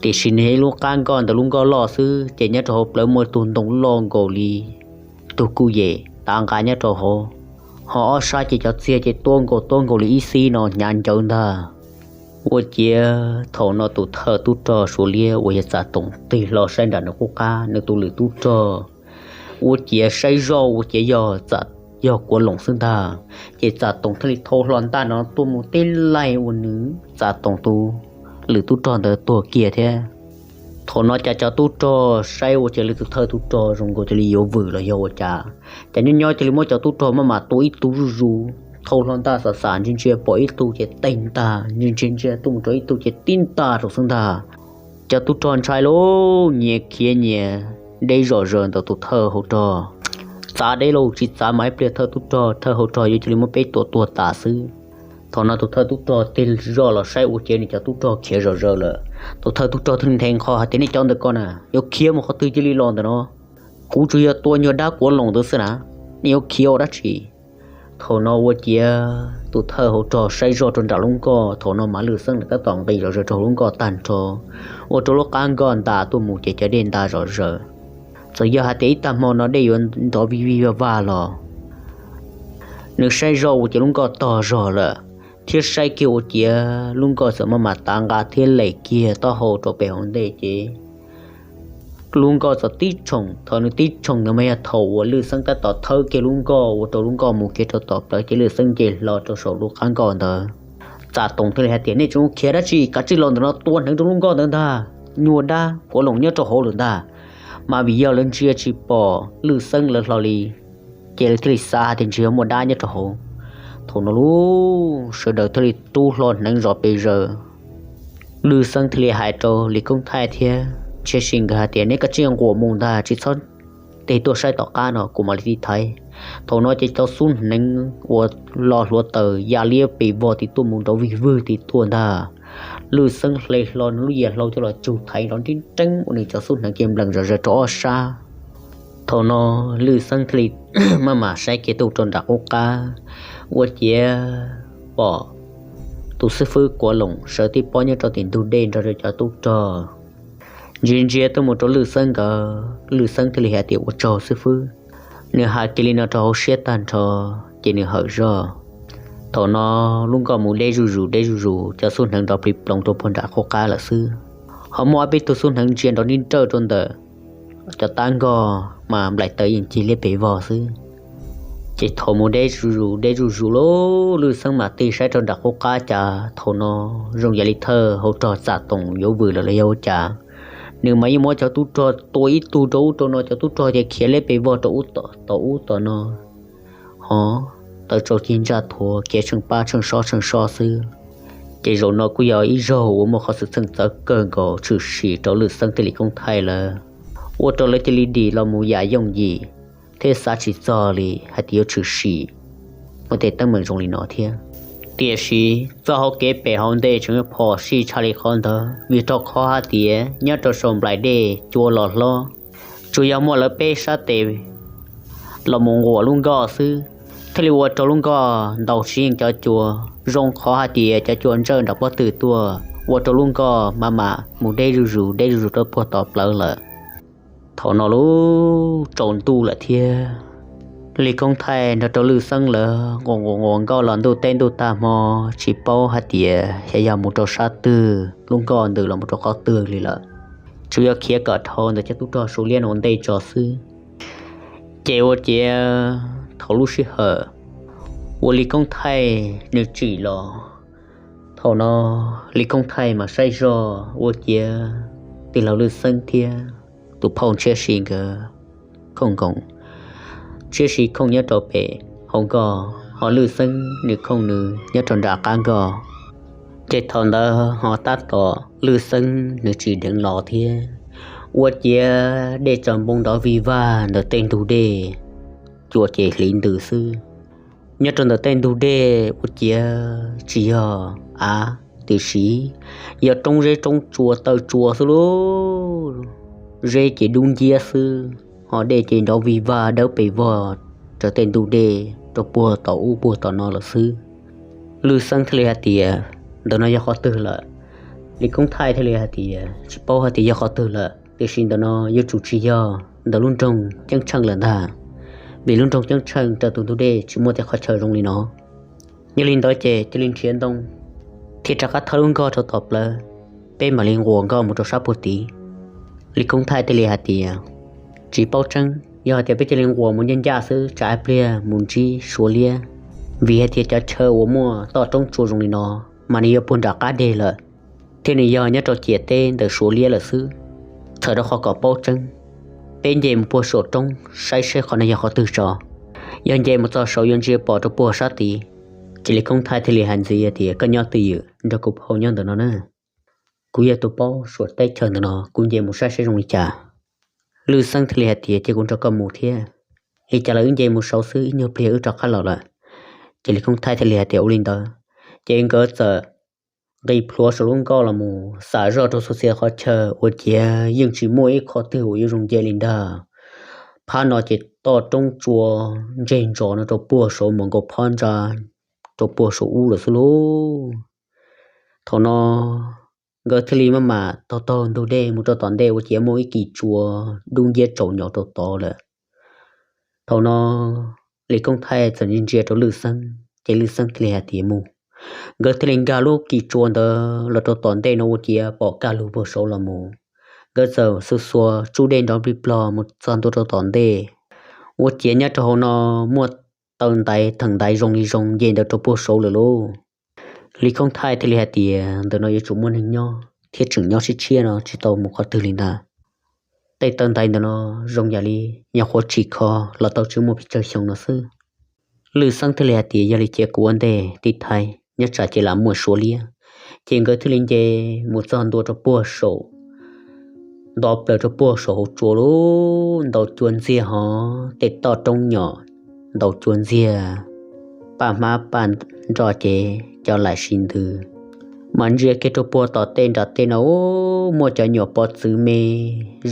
Tiam sis nws yog ib lub qab nkoj ntawd lub nkoj loj xwb, ces nyob rau hauv plawv muaj tus ntoo loj nkaus li tus kuj yem tav nqa nyob rau hauv, ho ob sab ces cov txiag ces tuab nkaus tuab nkaus li ib xib no hnyav ncawv ntag. Ua ciav thaum no tus thawj tub rog Suav Liab uas yog Txam Toom tig hlo saib nram nws qub qab, nws tus lwm tub rog, ua ciav saib zoj ua ciav yog, yog Kuav Loos xwb ntag. Ces Txam Toom thiaj li thau hlo ntaj no tuaj mus tib laig uas nws Txam Toom tus lwm tub rog ntawd tuag kiag thiab. Thaum no cas cov tub rog saib ua ciav lwm tus thawj tub rog zoo nkaus cia li yuav vwm los yog ua cas, ces nyob nyob cia li muab cov tub rog maj mam tua ib tug zuj zus, thau hlo ntaj xam xam ntsia ntsia pom ib tug ces teg ntag, ntsia ntsia ntsia tuaj mus rau ib tug ces tib ntag rau xwb ntag. Cov tub rog ntshai lauj, nyias khiav nyias deb zom zaws ntawm tus thawj hauv rog. Txav deb lauj, tsis txav mas ib pliag thawj tub rog, thawj hauv rog yuav cia li muab peb tua tuag tas xwb. Thaum no tus thawj tub rog tig zoj los saib ua ciav nws cov tub rog khiav zom zaws lawm, tus thawj tub rog thiaj li nthe nqho hais tias, nej cov ntawm ko na yuav khiav mus qhov twg cia li los ntawm no? Kuv tsuas yog tua nyuag dab Kuav Loos ntawd xwb na, nej yuav khiav ua dab tsi? Thaum no ua ciav tus thawj hauv rog saib zoj rau nram lub nkoj, thaum no mas Lwj Xeeb nws tab tom nqis zom zaws rau hauv lub nkoj tag nrho, ua rau lub qab nkoj ntas tuaj mus ces cov dej nta zom zaws. Txawm yog hais tias ib tag hmo no dej yuav nrov vij vij vaj vaj los nws saib zoj ua ciav lub nkoj tog zog lawm, thiab saib kiag ua ciav lub nkoj txawm maj mam tav nqa thiab lem kiag taub hau rau pem hauv ntej ces lub nkoj txawm tib tshoom. Thaum nws tib tshoom ntawd mas yog thaum uas Lwj Xeeb tab tom thawb kiag lub nkoj ua rau lub nkoj mus kiag rau tom plawv ces Lwj Xeeb nce hlo rau saum lub qab nkoj ntawd. Txam Toom thiaj li hais tias, nej tseem khiav dab tsi, kav tsij los ntawm no tua hneev rau lub nkoj ntawd ntag, nyuag dab Kuav Loos nyob rau hauv lawm ntag. Mas vim yog lawv ntsia tsis pom Lwj Xeeb lawv hlo li, ces lawv thiaj li xav hais tias ntshe yog muaj dab nyob rau hauv. Thaum no lub sawv daws thiaj li rub hlo hneev zov pes zaws. Lwj Xeeb thiaj li hais rau Lis Koob Thaij thiab Ntshiab Si nkawd hais tias, neb kav tsij nquam mus ntag, tsis txhob tig tuaj saib tom qab no, kuv mam li tiv thaiv. Thaum no ces cov xub hneev uas lo hluav taws ya liab pes vog tim tuaj mus nrov vig vwg tim tuaj ntag. Lwj Xeeb hle hlo nws lub yias hlau coj los tsug thaiv nrov nreeb nreeb ua nws cov xub hneev ces nplees zom zaws rau ob sab. Thaum no Lwj Xeeb thiaj li maj mam saib kiag tuaj rau nram qub qab, ua ciav pom tus xib fwb Kuav Loos sawv tib pob nyob rau tim ntug dej nrog rau cov tub rog ntsia ntsia tuaj mus rau Lwj Xeeb nkawd. Lwj Xeeb thiaj li hais tias, ua tsaug xib fwb. Nws hais kiag li no rau hauv siab tag nrho ces nws hawm zoj. Thaum no lub nkoj mus deb zuj zus deb zuj zus, cov xub hneev nrov plig ploov rau puag nram qub qab lawm xwb. Ho muaj ob peb tug xub hneev ntsia nrov nrib nrawj rau ntawm cov tab nkoj mas nplaim taws yeej cig liab pes vog xwb. Ces thaum mus deb zuj zus deb zuj zus lawm, Lwj Xeeb mam tig saib rau nram qub qab cas thaum no zoo yam li thawj hauv rog Txam Toom yuav vwm lawm los yog ua cas. Nws mas yeej muab cov tub rog tua ib tug rau ub rau no, cov tub rog ces khiav liab pes vog rau ub tom ub tom no, ho taw tsau cig ntsaj thuav khiav tsheej pab tsheej sob tsheej sob xwb. Ces zaum no kuj yog ib zaug uas muaj qhov xwm txheej txawv kawg nkaus tshwm sim rau Lwj Xeeb thiab Lis Koob Thaij lawv, ua rau lawv cia li dim los mus yam yooj yim thiab xav tsis txog li hais tias yuav tshwm sim muaj tej teeb meem zoo li no thiab. Tiam sis txoj hauv kev pem hauv ntej tseem phom sij tshaj li qhov ntawd, vim rau qhov hais tias nyob rau saum nplaim dej cua los hlob, tsuas yog muaj lawv peb sab tes los mus nquam lub nkoj xwb, thiaj li ua rau lub nkoj ntaus tsis yeej cov cua. Zoo qhov hais tias cov cua ntsawj nram pob tw tuaj, ua rau lub nkoj maj mam mus deb zuj zus deb zuj zus rau puag tom plawv lawm. Thaum no lub tsaus ntuj lawm thiab, Lis Koob Thaij nrog rau Lwj Xeeb lawv nquas nquas nquas nkoj los ntuj teb ntuj tag hmo, tsis paub hais tias xyov yog mus rau sab twg, lub nkoj ntws los mus rau qhov twg li lawm. Tsuas yog khiav kom dhau ntawm cov tub rog Suav Liab no ua ntej tso xwb. Ces ua ciav thaum lub sij hawm uas Lis Koob Thaij nws tsim los, thaum no Lis Koob Thaij mas saib zog ua ciav tij laug Lwj Xeeb thiab tus phauj Ntshiab Si nkawd khooj nkoos. Ntshiab Si khooj nyob rau pem hauv nkoj, ho Lwj Xeeb nws khooj nws nyob rau nram qab nkoj. Ces thaum ntawd ho tab tom Lwj Xeeb nws tsis dheev los thiab, ua ciav dej tsaws npoo nrov vij vag ntawm tej ntug dej, cua ces hliv ntws xwb. Nyob rau ntawm tej ntug dej ua ciav tsis yog av, tiam sis yog roob zeb roob tsua taw tsua xwb lauj. Zeb ces dub nciab xwb, ho dej ces nrov vij vag dawb pes vog raws tej ntug dej rau puag tom ub puag tom no lawm xwb. Lwj Xeeb thiaj li hais tias, ntawm no yog qhov twg lawm? Li Koob Thaij thiaj li hais tias, tsis paub hais tias yog qhov twg lawm, tiam sis ntawm no yuav tsum tsis yog ntawm lub nroog Ceeb Tsheej lawm ntag, vim lub nroog Ceeb Tsheej raws tus ntug dej tsis muaj tej qhov chaw zoo li no. Yog li ntawd ces cia li nrhiav ntoo thiab rov qab thawb lub nkoj rau tom plawv, peb mam li nquas nkoj mus rau sab puag tid. Li Koob Thaij thiaj li hais tias, tsis paub tseeb, yog hais tias peb cia li nquas mus ncaj ncaj xwb tsam ib pliag mus ntsib Suav liab, vim hais tias cov chaw uas muaj toj roob tsua zoo li no mas nws yog puag nram qab deg lawm, thiab nws yog nyob rau ciam teb ntawm Suav liab lawm xwb. Txhawm rau qhov kom paub tseeb, peb nce mus puag saum roob saib seb qhov no yog qhov twg tso. Yog nce mus txog saud yuav ntsia pom rau puag sab tid. Ces Li Koob Thaij thiaj li hais ntxiv tias, koj nyob twj ywm nrog kuv phauj nyob ntawm no na, kuv yog tus paub saum teb chaws ntawm no, kuv nce mus saib seb zoo li cas. Lwj Xeeb thiaj li hais tias, cia kuv nrog koj mus thiab, li cas los wb nce mus saud xwb ib nyuag pliag wb rov qab los lawm. Ces Li Koob Thaij thiaj li hais tias, ua li ntawd. Ces nkawd txawm nqis plhuav saum lub nkoj los mus xam zoj rau txhua txhia qhov chaw ua ciav yeej tsis muaj ib qhov twg uas yuav zoo nce li ntag. Phab no ces toj roob tsua ntseg ntsoov no rau puag saud mus nkaus phab ntsa rau puag saum ub lawm xwb lauj. Thaum no nkawd thiaj li maj mam taug taug ntug dej mus rau tom ntej ua ciav muaj ib kis tsua dub nciab tsaus nyob rau tod lawm. Thaum no Li Koob Thaij txawm ntsia ntsia rau Lwj Xeeb ces Lwj Xeeb thiaj li hais tias, mus. Nkawd thiaj li nkag lub kis tsua ntawd los rau tom ntej no ua ciav pom kaj lug puag saud los mus. Nkawd txawm xuas xuas tsub dej nrov nplig plog mus txog ntua rau tom ntej, ua ciav nyob rau hauv no muaj taw ntaiv theem ntaiv zoo li zoo nce ntawd rau puag saud lawm lauj. Li Koob Thaij thiaj li hais tias, ntawm no yuav tsum muaj neeg nyob thiab tseem nyob siab tshiab no tsis tau mus qhov twg li ntag. Tej taw ntaiv ntawm no zoo yam li nyuam qhuav tsim kho los tau tsis muaj pes tsawg xyoo no xwb. Lwj Xeeb thiaj li hais tias, yog li cia kuv ua ntej tib thaiv, nyob tsam ces lam muaj Suav liab. Ces nkawd thiaj li nce mus txog ntua rau puag saum, nto plaws rau puag saum hauv tsua lub ntaus cua ntxiag hov tej toj roob nyom ntaus cua ntxiag, paj hmab paj nroj ces cov laim sib ntws. Mas ntsia kiag rau puag tom tej nram tej no muaj cov nyuam pov txwv me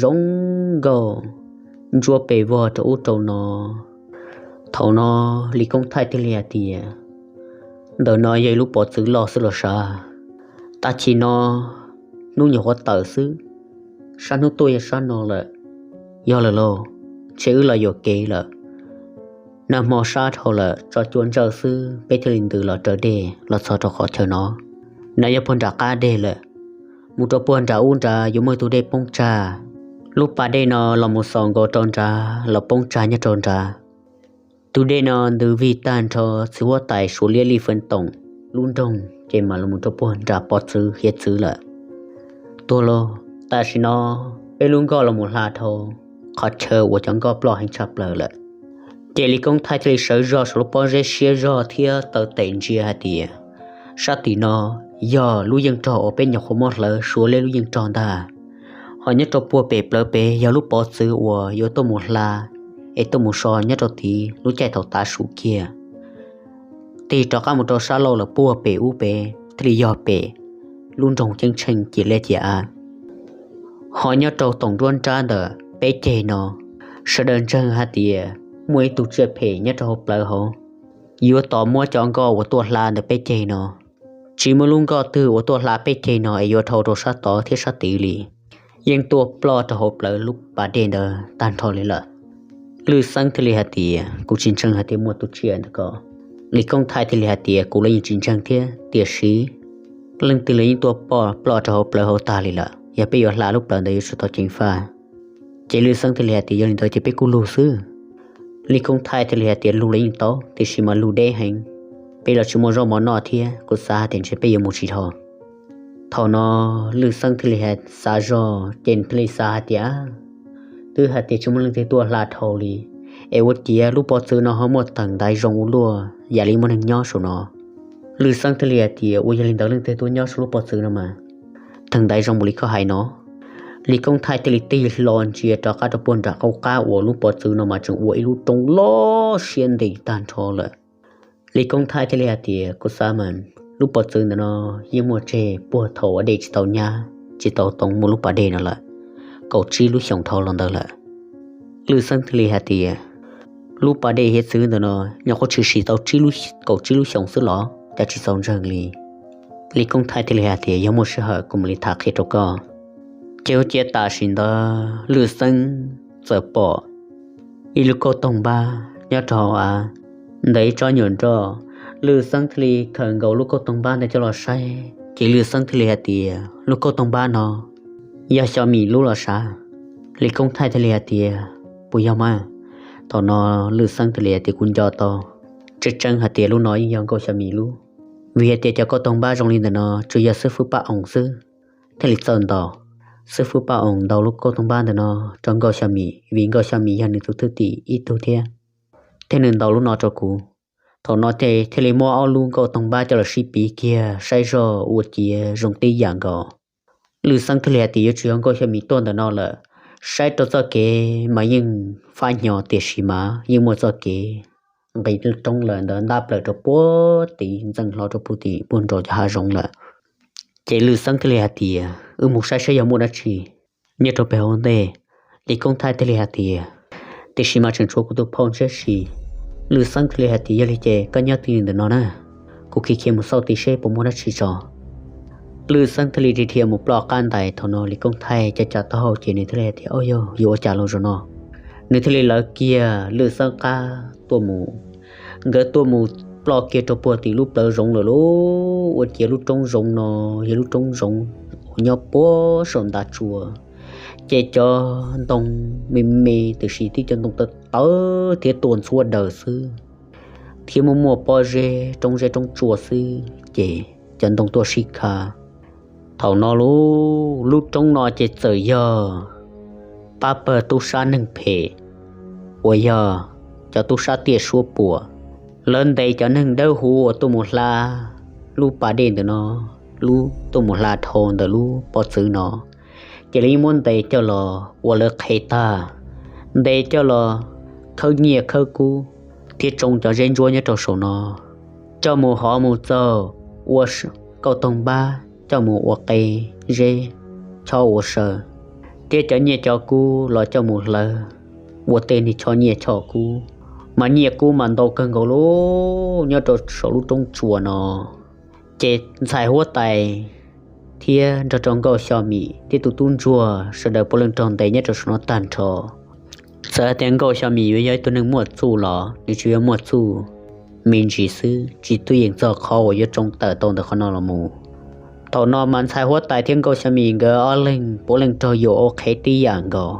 zoo nkauj ntsuab pes vog rau ub rau no. Thaum no Li Koob Thaij thiaj li hais tias, ntawm no yog ib lub pov txwv loj xwb los sav. Tag kis no hnub nyuam qhuav tawm xwb, sab hnub tuaj yog sab no lawm. Yog lawm lauj, ntshe wb los yuam kev lawm. Nag hmo sab dhau lawm, tso cua ntsawj xwb peb thiaj li ntws los raws dej los txog rau qhov chaw no. No yog puag nram qab deg lawm, mus rau puag nram ub nrad yuav muaj tus dej poob tsag. Lub pas dej no los mus xaus nkaus rau nrad los poob tsag nyob rau nrad. Tus dej no ntws vig tag nrho txiv huab tais Suav liab Lij Feev Toom lub nroog ces mam los mus rau puag nram pov txwv hiav txwv lawm. Tuag lauj, tam sim no peb lub nkoj los mus hla dhau qhov chaw uas cov nkoj ploj heev tshaj plaws lawm. Ces Li Koob Thaij thiaj li sawv zog saum lub pob zeb siab zog thiab taw tes ntsia hais tias, sab tim no yog lub yeej rog uas peb nyuam qhuav muab hlawv Suav liab lub yeej rog ntag. Ho nyob rau puag pem plawv pem yog lub pov txwv uas yuav tuaj mus hla es tuaj mus so nyob rau tid lub caij thaum tav su kiag. Tig rov qab mus rau sab laug lawm puag pem ub pem thiaj li yog pem lub nroog Ceeb Tsheej ciam liab ciam av. Ho nyob rau toom nruab nrab ntawm peb ceg no, sawv daws ntseeg hais tias muaj ib tug tsiaj phem nyob rau hauv plawv hauv, yuav tos muab cov nkoj uas tuaj hla ntawm peb ceg no. Tsis muaj lub nkoj twg uas tuaj hla peb ceg no es yuav dhau rau sab tod thiab sab tid li, yeej tuaj ploj rau hauv plawv lub pas dej ntawd tag nrho li lawm. Lwj Xeeb thiaj li hais tias, kuv tsis ntseeg hais tias muaj tus tsiaj ntawd ko. Li Koob Thaij thiaj li hais tias, kuv los yeej tsis ntseeg thiab, tiam sis leej twg los yeej tuaj ploj rau hauv plawv hauv tag li lawm, yog peb yuav hla lub plawv ntawd yuav tsum tau ceev faj. Ces Lwj Xeeb thiaj li hais tias, yog li ntawd ces peb kuj lug xwb. Li Koob Thaij thiaj li hais tias, lug los yeej tau, tiam sis mas lug deb heev, peb los tsis muaj zaub mov noj thiab, kuv xav hais tias ntshe peb yuav mus tsis dhau. Thaum no Lwj Xeeb thiaj li hais xav zog ces thiaj li xav hais tias, twb hais tias tsis muaj leej twg tuaj hla dhau li, es ua ciav lub pov txwv no ho muaj theem ntaiv zoo ua luaj yam li muaj neeg nyob saum no. Lwm Xeeb thiaj li hais tias, Ua yog li ntawd leej twg tuaj nyob saum lub pov txwv no mas? Thaum ntawd zoo npaum li koj hais no. Lis Koob Thaij thiaj li tig hlo ntsia rov qab rau puag nram qab uas lub pov txwv no mas tseem ua ib lub roob loj siab ntev tag nrho lawm. Lis Koob Thaij thiaj li hais tias, Kuv xav mas lub pov txwv ntawm no yeej muaj tseg puag thaum ua dej tsis tau nyab tsis tau too muaj lub pas dej no lawm kaum tsib lub xyoos dhau los ntawd lawm. Lwm Xeeb thiaj li hais tias, Lub pas dej hiav txwv ntawm no nyuam qhuav tshwm sim tau kaum tsib lub xyoos xwb los cas tsis txaus ntseeg li? Lis Koob Thaij thiaj li hais tias, Yog muaj sij hawm kuv mam li tham qhia rau koj. Ces ua ciav tam sim ntawd Lwm Xeeb txawm pom ib lub kauj toog npab nyob rau hauv av ntawm ib tsob nyuam nroj. Lwm Xeeb thiaj li khaws nkaus lub kauj toog npab ntawd coj los saib, ces Lwm Xeeb thiaj li hais tias, Lub kauj toog npab no yog Xyo Mim lub los sav? Lis Koob Thaij thiaj li hais tias, Puas yog mas? Thaum no Lwm Xeeb thiaj li hais tias, Kuv nco tau tseeb tseeb hais tias lub no yeej yog Nkauj Xyo Mim lub, vim hais tias cov kauj toog npab zoo li ntawm no tsuas yog xib fwb Paj Oos xwb thiaj li txawj ntaus. Xib fwb Paj Oos ntaus lub kauj toog npab ntawm no rau Nkauj Xyo Mim, vim Nkauj Xyo Mim yog nws tus thwj tim ib tug thiab, thiab nws ntaus lub no rau kuv. Thaum no ces thiaj li muab ob lub nkauj toog npab coj los sib piv kiag saib zog ua ciav zoo tib yam nkaus. Lwm Xeeb thiaj li hais tias, Yuav tsum yog Nkauj Xyo Mim tuaj ntawm no lawm. Saib rau txoj kev mas yeej fab hnyo, tiam sis mas yeej muaj txoj kev nqis roob lawm ntawd ntab plaws rau puag tim, ntxeev hlo rau puag tim puag nraum cov hav zoov lawm. Ces Lwm Xeeb thiaj li hais tias, Wb mus saib saib yog muaj dab tsi nyob rau pem hauv ntej. Lis Koob Thaij thiaj li hais tias, Tiam sis mas tseem tshuav kuv tus phauj ntshiab si. Lwm Xeeb thiaj li hais tias, Yog li ces koj nyob twj ywm ntawm no na, kuv khiav khiav mus xauj tid seb puas muaj dab tsi tso. Lwm Xeeb thiaj li dhia dhia mus ploj qab ntais. Thaum no Lis Koob Thaij cov cam taub hau ces nws thiaj li hais tias, Au yog yuav ua cas los zaum no? Nws thiaj li lawv kiag Lwm Xeeb qab tuaj mus. Nkawd tuaj mus ploj kiag rau puag tim lub plawv zoov lawm lauj. Ua ciav lub roob zoov no yog lub roob zoov uas nyob puag saum ntav tsua, ces cov ntoo me me tiam sis tib cov ntoo tawv tawv thiab tuaj ntxhuab daws xwb, thiab muaj muaj pob zeb roob zeb roob tsua xwb ces cov ntoo tuaj sib kha. Thaum no lub, lub roob no ces txawm yog pab pawg tub sab neeg phem uas yog cov tub sab tiaj suab puam, lawv ntes cov neeg dawb huv uas tuaj mus hla lub pas dej ntawm no, lub tuaj mus hla dhau ntawm lub pov txwv no, ces lawv yeej muab ntes coj los ua lawv qhev tag, ntes coj los khawb nyiaj khawb kub thiab tsoo cov zeb ntsuab nyob rau saum no, coj mus hov mus txaug ua kauj toog npab, coj mus ua qe zeb chob ua saw, thiab cov nyiaj cov kub los coj mus hlawv ua tej niag chob nyiaj chob kub, mas nyiaj kub mas ntau kawg nkaus lauj nyob rau saum lub roob tsua no. Ces ntxhais huab tais thiab nrog rau Nkauj Xyo Mim thiab tus tub ntsuag sawv daws puav leej raug ntes nyob rau saum no tag nrho. Txawm hais tias Nkauj Xyo Mim yuav yog ib tug neeg muaj txuj los nws tsuas yog muaj txuj me ntsis xwb, tsis twb yeem txog qhov uas yuav tsoo tawm tau ntawm qhov no los mus. Thaum no mas ntxhais huab tais thiab Nkauj Xyo Mim nkawd ob leeg puav leej raug yuam ua qhev tib yam nkaus.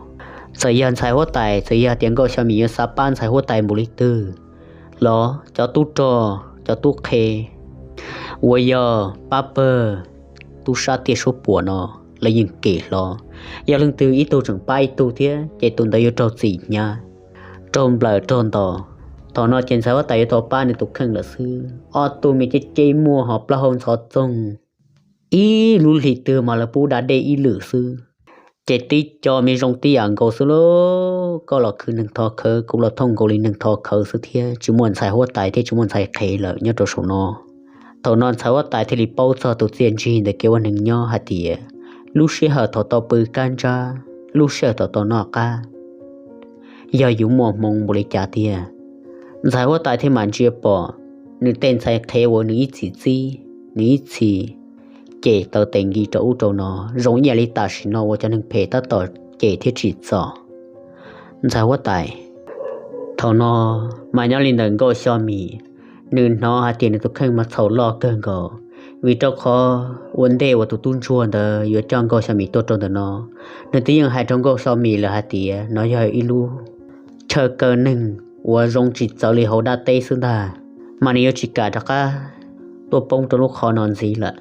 Txawm yog ntxhais huab tais, txawm yog tias Nkauj Xyo Mim yuav xav pab ntxhais huab tais npaum li twg los cov tub rog cov tub qhe uas yog pab pawg tub sab tiaj suab puam no lawv yeej kem hlo. Yog leej twg ib tug tseem pab ib tug thiab ces tus ntawd yuav raug txim hnyav, raug nplawm raug ntaus. Thaum no ces ntxhais huab tais yuav tau pab nws tus kheej lawm xwb. Ob tug me ceb ceb muaj ho plaub hau ntxhov txoog, ib lub hlis twg mas lawv pub da dej ib lwm xwb. Ces tib co me zoo tib yam nkaus xwb lauj, koj los khwv neeg thov khawv, kuv los thooj nkaus li neeg thov khawv xwb thiab tsis muaj ntxhais huab tais thiab tsis muaj ntxhais qhev lawm nyob rau saum no. Thaum no ntxhais huab tais thiaj li paub txog tus txiaj ntsig ntawm kev ua neeg nyob hais tias lub sij hawm thaum tau pw kab ntsab, lub sij hawm thaum tau noj qab, yog yus muaj hmoov npaum li cas tiag. Ntxhais huab tais thiaj mam ntsia pom nws tej ntxhais qhev uas nws ib txhis txib, nws ib txhis cem taw tes nki rau ub rau no, zoo ib yam li tam sim no uas cov neeg phem tab tom cem thiab tsim txom ntxhais huab tais. Thaum no mas nyob li ntawm Nkauj Xyo Mim, nws hnov hais tias nws tus kheej mas txhaum loj kawg nkaus, vim rau qhov ua ntej uas tus tub ntsuag ntawd yuav coj Nkauj Xyo Mim tuaj rau ntawm no, nws twb yeej hais rau Nkauj Xyo Mim lawm hais tias no yog ib lub chaw kaw neeg uas zoo tsis txawv li hauv dab teb xwb ntag, mas nws yuav tsis kam rov qab tuaj poob rau lub qhov no ntxiv lawm.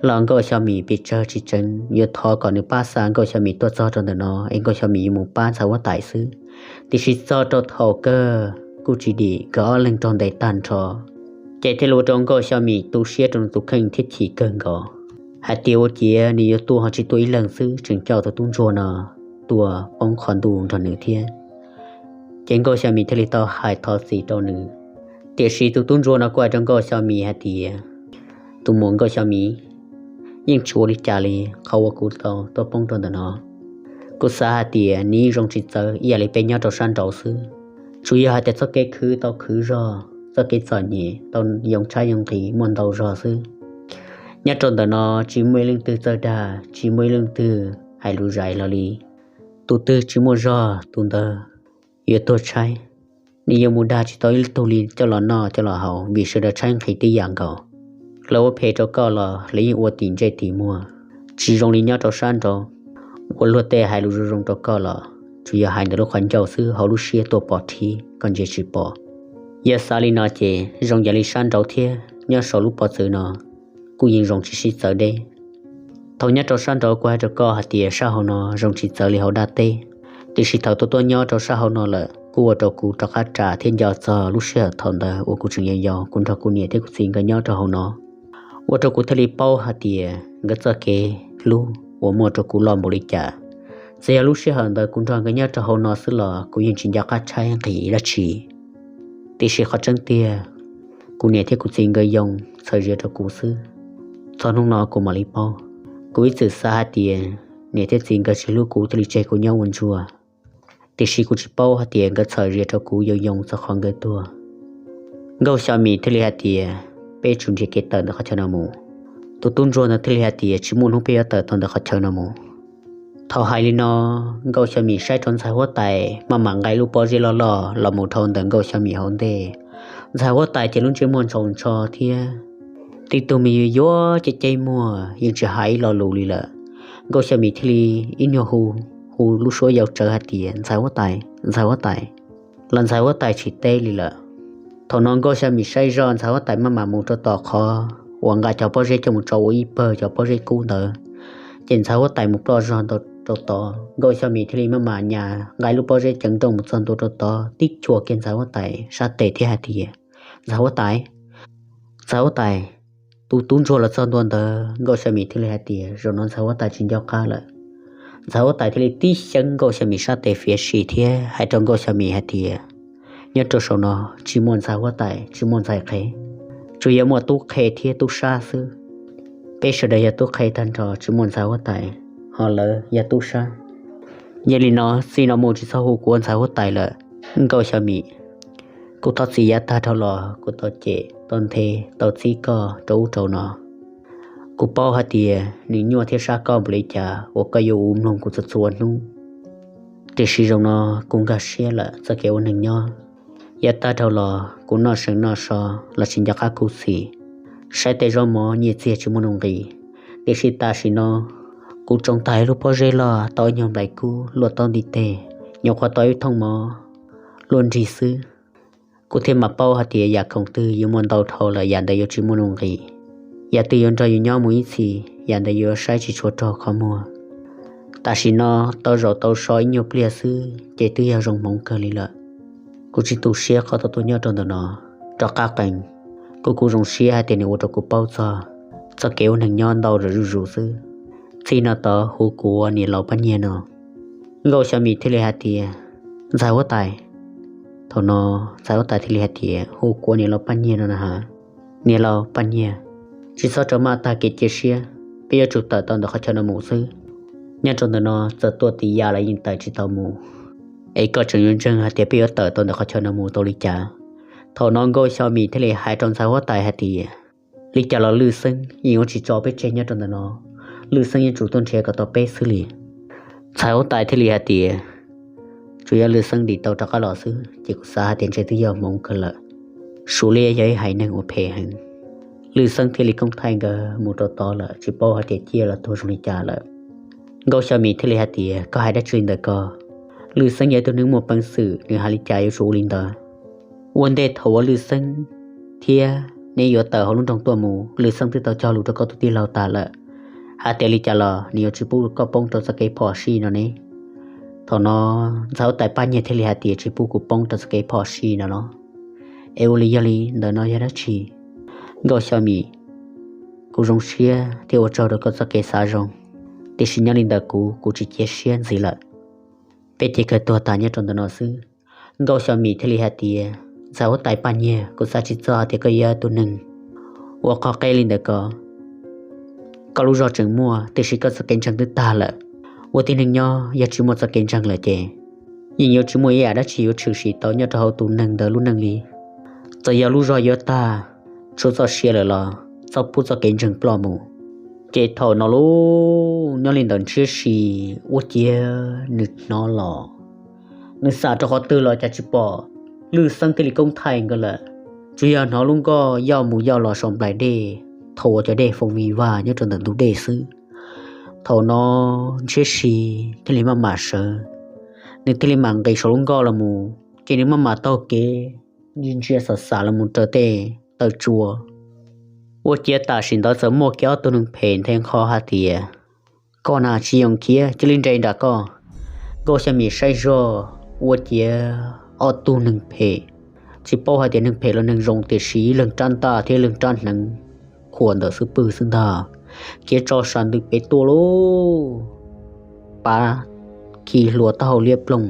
Los Nkauj Xyo Mim pes tsawg tsis tseev yuav thov kom nws pab xa Nkauj Xyo Mim tuaj txog rau ntawm no es Nkauj Xyo Mim yuav mus pab ntxhais huab tais xwb. Tiam sis txog rau thaum kawg kuj tsis dim, nkawd ob leeg raug ntes tag nrho. Ces thiaj li ua rau Nkauj Xya Mim tu siab rau nws tus kheej thiab chim kawg nkaus hais tias ua ciav nws yuav tua ho tsis tua ib leeg xwb, tseem coj tus tub ntsuag no tua poob qhov ntuj nrog nws thiab. Ces Nkauj Xya Mim thiaj li tau hais thov txim rau nws. Tiam sis tus tub ntsuag no kuj hais rau Nkauj Xya Mim hais tias, tus muam Nkauj Xya Mim, yeej tsis ua li cas li qhov uas kuv tau tuaj poob rau ntawm no. Kuv xav hais tias nws yeej zoo tsis txawv ib yam li peb nyob rau sab nraud xwb, tsuas yog hais tias txoj kev khwv tau khwv zog, txoj kev txom nyem tau yoo tshaib yoo nqhis muaj ntau zog xwb. Nyob rau ntawm no tsis muaj ib leej twg txawj dag, tsis muaj ib leej twg hais lus zais los li. Tus twg tsis muaj zog tus ntawd yuav tuag tshaib. Nws yuav mus dag tsis tau ib tug li coj los noj coj los haus vim sawv daws tshaib nqhis tib yam nkaus. Lawv ua phem rau koj los lawv yeej ua tim ntsej tim muag, tsis zoo li nyob rau sab nraud uas luag tej hais lus zoo zoo rau koj los tsuas yog hais ntawm lub qhov ncauj xwb, hauv lub siab tuaj pom rhib koj ntsia tsis pom. Yog xav li no ces zoo yam li sab nraud thiab nyob saum lub pob txwv no kuj yeej zoo tsis sib txawv deb. Thaum nyob rau sab nraud kuv hais rau koj hais tias sab hauv no zoo tsis txawv li hauv dab teb, tiam sis thaum tuaj tuaj nyob rau sab hauv no lawm kuj ua rau kuv rov qab ras thiab nco txog lub sij hawm thaum ntawd uas kuv tseem yau yau, kuv nrog kuv niam thiab kuv txiv nkawd nyob rau hauv no, ua rau kuv thiaj li paub hais tias nkawd txoj kev hlub uas muaj rau kuv loj npaum li cas. Txawm yog lub sij hawm ntawd kuv nrog nkawd nyob rau hauv no xwb los kuv yeej tsis nco qab tshaib nqhis dab tsi. Tiam sis qhov tseeb tiag, kuv niam thiab kuv txiv nkawd yoo txhawm zia rau kuv xwb. Txog hnub no kuv mam li paub. Kuv ib txwm xav hais tias niam thiab txiv nkawd tsis hlub kuv thiaj li tseg kuv nyob ua ntsuag, tiam sis kuv tsis paub hais tias nkawd txhawm zia rau kuv yoo yoo txog qhov nkawd tuag. Nkauj Xya Mim thiaj li hais tias, peb tsum nrhiav kev tawm ntawm qhov chaw no mus. Tus tub ntsuag ntawd thiaj li hais tias, tsis muaj hnub peb yuav tawm tau ntawm qhov chaw no mus. Thaum hais li no, Nkauj Xya Mim saib rau ntxhais huab tais maj mam nqa lub pob zeb loj loj los mus dhau ntawm Nkauj Xya Mim hauv ntej. Ntxhais huab tais ces lub ntsej muag ntsaus ntso thiab tib tug me yuav yuav ceb ceb muag yeej tsis hais ib lo lus li lawm. Nkauj Xya Mim thiaj li ib nyuag hu, hu lub suab yau tsawv hais tias, ntxhais huab tais, ntxhais huab tais, los ntxhais huab tais tsis teb li lawm. Thaum no Nkauj Xya Mim saib zoj ntxhais huab tais maj mam mus rau tom qhov uas nqa cov pob zeb coj mus tso ua ib pawg cov pob zeb kub ntawd, ces ntxhais huab tais mus ploj zog ntua rau tod. Nkauj Xya Mim thiaj li maj mam nyas nqa lub pob zeb ceev nrooj mus txog ntua rau tod tib chua kiag ntxhais huab tais sab tes thiab hais tias, ntxhais huab tais, ntxhais huab tais. Tus tub ntsuag los txog ntua ntawd Nkauj Xya Mim thiaj li hais tias, zaum no ntxhais huab tais tsis nco qab lawm. Ntxhais huab tais thiaj li tib xyeeb Nkauj Xya Mim sab tes fiav si thiab hais rau Nkauj Xya Mim hais tias, nyob rau saum no tsis muaj ntxhais huab tais tsis muaj ntxhais qhev, tsuas yog muaj tub qhe thiab tub sab xwb. Peb sawv daws yog tub qhe tag nrho tsis muaj ntxhais huab tais, ho lawv yog tub sab. Yog li no txij no mus tsis txhob hu kuv ua ntxhais huab tais lawm. Nkauj Xya Mim, kuv thov txim yav tag dhau los kuv tau cem tau nthe tau txib koj rau ub rau no. Kuv paub hais tias nws nyuaj thiab sab koj npaum li cas uas koj yuav ua mloog kuv txhua txhua hnub, tiam sis zaum no kuv nkag siab lawm txoj kev ua neeg nyob. Yav tag dhau los kuv noj seev noj so los tsis nco qab khuv xim, saib tej zaub mov nyiaj txiag tsis muaj nuj nqis, tiam sis tam sim no kuv tsoo tag ib lub pob zeb loj tau ib nyuag nplaim kub luaj taub ntiv teg, nyuam qhuav tau ib thooj mov luaj nrig xwb. Kuv thiaj mam paub hais tias yam khoom twg yuav muaj ntau dhau lawm yam ntawd yuav tsis muaj nuj nqis, yam twg yuav nrog yus nyob mus ib txhis yam ntawd yuav saib tsis tshua raug qhov muag. Tam sim no tau zaum tau so ib nyuag pliag xwb ces twb yog zoo hmoov kawg li lawm. Kuv tsis tu siab qhov tau tuaj nyob rau ntawm no rov qab qees, kuv kuj zoo siab hais tias nws ua rau kuv paub txog txoj kev ua neeg nyob ntau zaus zuj zus xwb. Txij no tod hu kuv ua niam laus Paj Nyiag no. Nkauj Xya Mim thiaj li hais tias, ntxhais huab tais. Thaum no ntxhais huab tais thiaj li hais tias, hu kuv ua niam laus Paj Nyiag no na has. Niam laus Paj Nyiag, tsis txhob rau maj tag kev cia siab, peb yuav tsum tawm tau ntawm qhov chaw no mus xwb. Nyob rau ntawm no txawm tuaj tis ya los yeej tawm tsis tau mus, es koj tseem yuav ntseeg hais tias peb yuav tawm tau ntawm qhov chaw no mus tau li cas? Thaum no Nkauj Xya Mim thiaj li hais rau ntxhais huab tais hais tias, li cas los Lwj Xeeb yeej yuav tsis tso peb tseg nyob rau ntawm no, Lwj Xeeb yeej tsum tuaj nrhiav kom tau peb xwb li. Ntxhais huab tais thiaj li hais tias, tsuas yog Lwj Xeeb dim tau rov qab los xwb ces kuv xav hais tias ntshe twb yog hmoov kawg lawm. Suav liab yog ib haiv neeg uas phem heev. Lwj Xeeb thiaj li koob thaij nkawd mus rau tod lawm, tsis paub hais tias ciaj los tuag zoo li cas lawm. Nkauj Xya Mim thiaj li hais tias, koj hais dab tsi li ntawm ko? Lwj Xeeb yog ib tug neeg muaj peev xwm, nws hais li cas yuav tsum ua li ntawd. Ua ntej thaum uas Lwj Xeeb thiab neb yuav tawm hauv lub nroog tuaj mus, Lwj Xeeb twb tau cog lus rau koj tus tij laug tas lawm, hais tias li cas los nws yuav tsis pub koj poob rau txoj kev phom sij no ne. Thaum no ntxhais huab tais Paj Nyiag thiaj li hais tias, tsis pub kuv poob rau txoj kev phom sij no los? Es ua li yog li ntawm no yog dab tsi? Nkauj Xyo Mim, kuv zoo siab thiab ua tsaug rau koj txoj kev xav zoo, tiam sis nyob li ntawm kuv, kuv tsis cia siab ntxiv lawm. Peb ces kawg tuag tas nyob rau ntawm no xwb. Nkauj Xyo Mim thiaj li hais tias, Ntxhais huab tais Paj Nyiag, kuv xav tsis txog tias koj yuav tus neeg ua qhov qeb li ntawd ko. Koj lub zog tseem muaj, tiam sis koj txoj kev ntseeg twb tag lawm. Ua tib neeg nyob yog tsis muaj txoj kev ntseeg lawm ces yeej yuav tsis muaj ib yam dab tsi yuav tshwm sim tau nyob rau hauv tus neeg ntawd lub neej li. Txawm yog lub zog yuav tag, tshuav txoj sia lawm los txhob pub txoj kev ntseeg ploj mus. Ces thaum no lub nyob li ntawm Ntshiab Si ua ciav nws hnov los, nws xam rau qhov twg los cas tsis pom Lwj Xeeb thiab Lis Koob Thaij nkawd lawm, tsuas yog hnov lub nkoj yoj mus yoj los saum nplaim dej, thaum uas cov dej foo vig vag nyob rau ntawm ntug dej xwb. Thaum no Ntshiab Si thiaj li maj mam sawv, nws thiaj li mam nqis saum lub nkoj los mus, ces nws maj mam taug kev ntsia ntsia xam xam los mus raws tej taw tsua. Ua ciav tam sim ntawd txawm muaj kiag ob tug neeg phem nthe nqho hais tias, Koj na tsis yoog khiav, cia li nres nram koj. Nkauj Xyo Mim saib zog ua ciav ob tug neeg phem, tsis paub hais tias neeg phem los neeg zoo, tiam sis leeg rab ntaj thiab leeg rab hneev qhuas ntawm xub pwg xwb ntag, khiav tso sas ntws pem tuaj lauj, pav khi hlua taub hau liab ploog,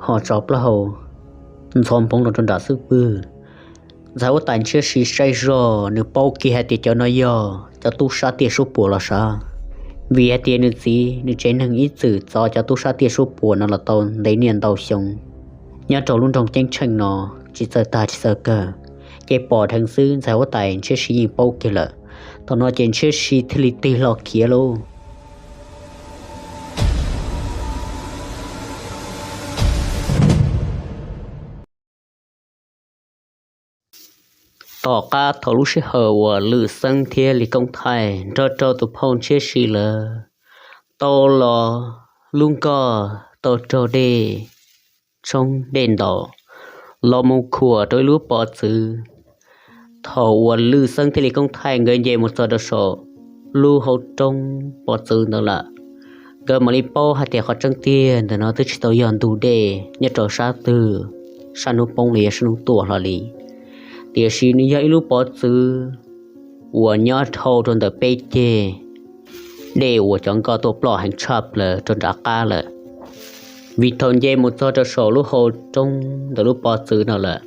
ho tso plaub hau ntxhov nphoov rau rau nram xub pwg. Ntxhais huab tais Ntshiab Si saib zog nws paub kiag hais tias cov no yog cov tub sab tiaj suab puam los sav, vim hais tias nws txiv nws tsev neeg ib txwm txov cov tub sab tiaj suab puam no los tau ntev niaj ntau xyoo. Nyob rau lub nroog Ceeb Tsheej no tsis txawj tag tsis txawj kawg, ces pom dheev xwb ntxhais huab tais Ntshiab Si yeej paub kiag lawm. Thaum no ces Ntshiab Si thiaj li tig hlo khiav lauj. Tom qab thaum lub sij hawm uas Lwm Xeeb thiab Lis Koob Thaij nrog rau tus phauj Ntshiab Si lawv tau los lub nkoj tau raug dej tshoob dej ntaus los mus khuam rau ib lub pov txwv. Thaum uas Lwm Xeeb thiab Lis Koob Thaij nkawd nce mus txog rau saum lub hauv roob pov txwv ntawd lawm, nkawd mam li paub hais tias qhov tseeb tiag ntawm no twb tsis tau yog ntug dej nyob rau sab twg, sab hnub poob los yog sab hnub tuaj hlo li, tiam sis nws yog ib lub pov txwv uas nyob dhau rau ntawm peb ceg dej uas cov nkoj tuaj ploj heev tshaj plaws rau nram qab lawm. Vim thaum nce mus txog rau saum lub hauv roob ntawm lub pov txwv no lawm,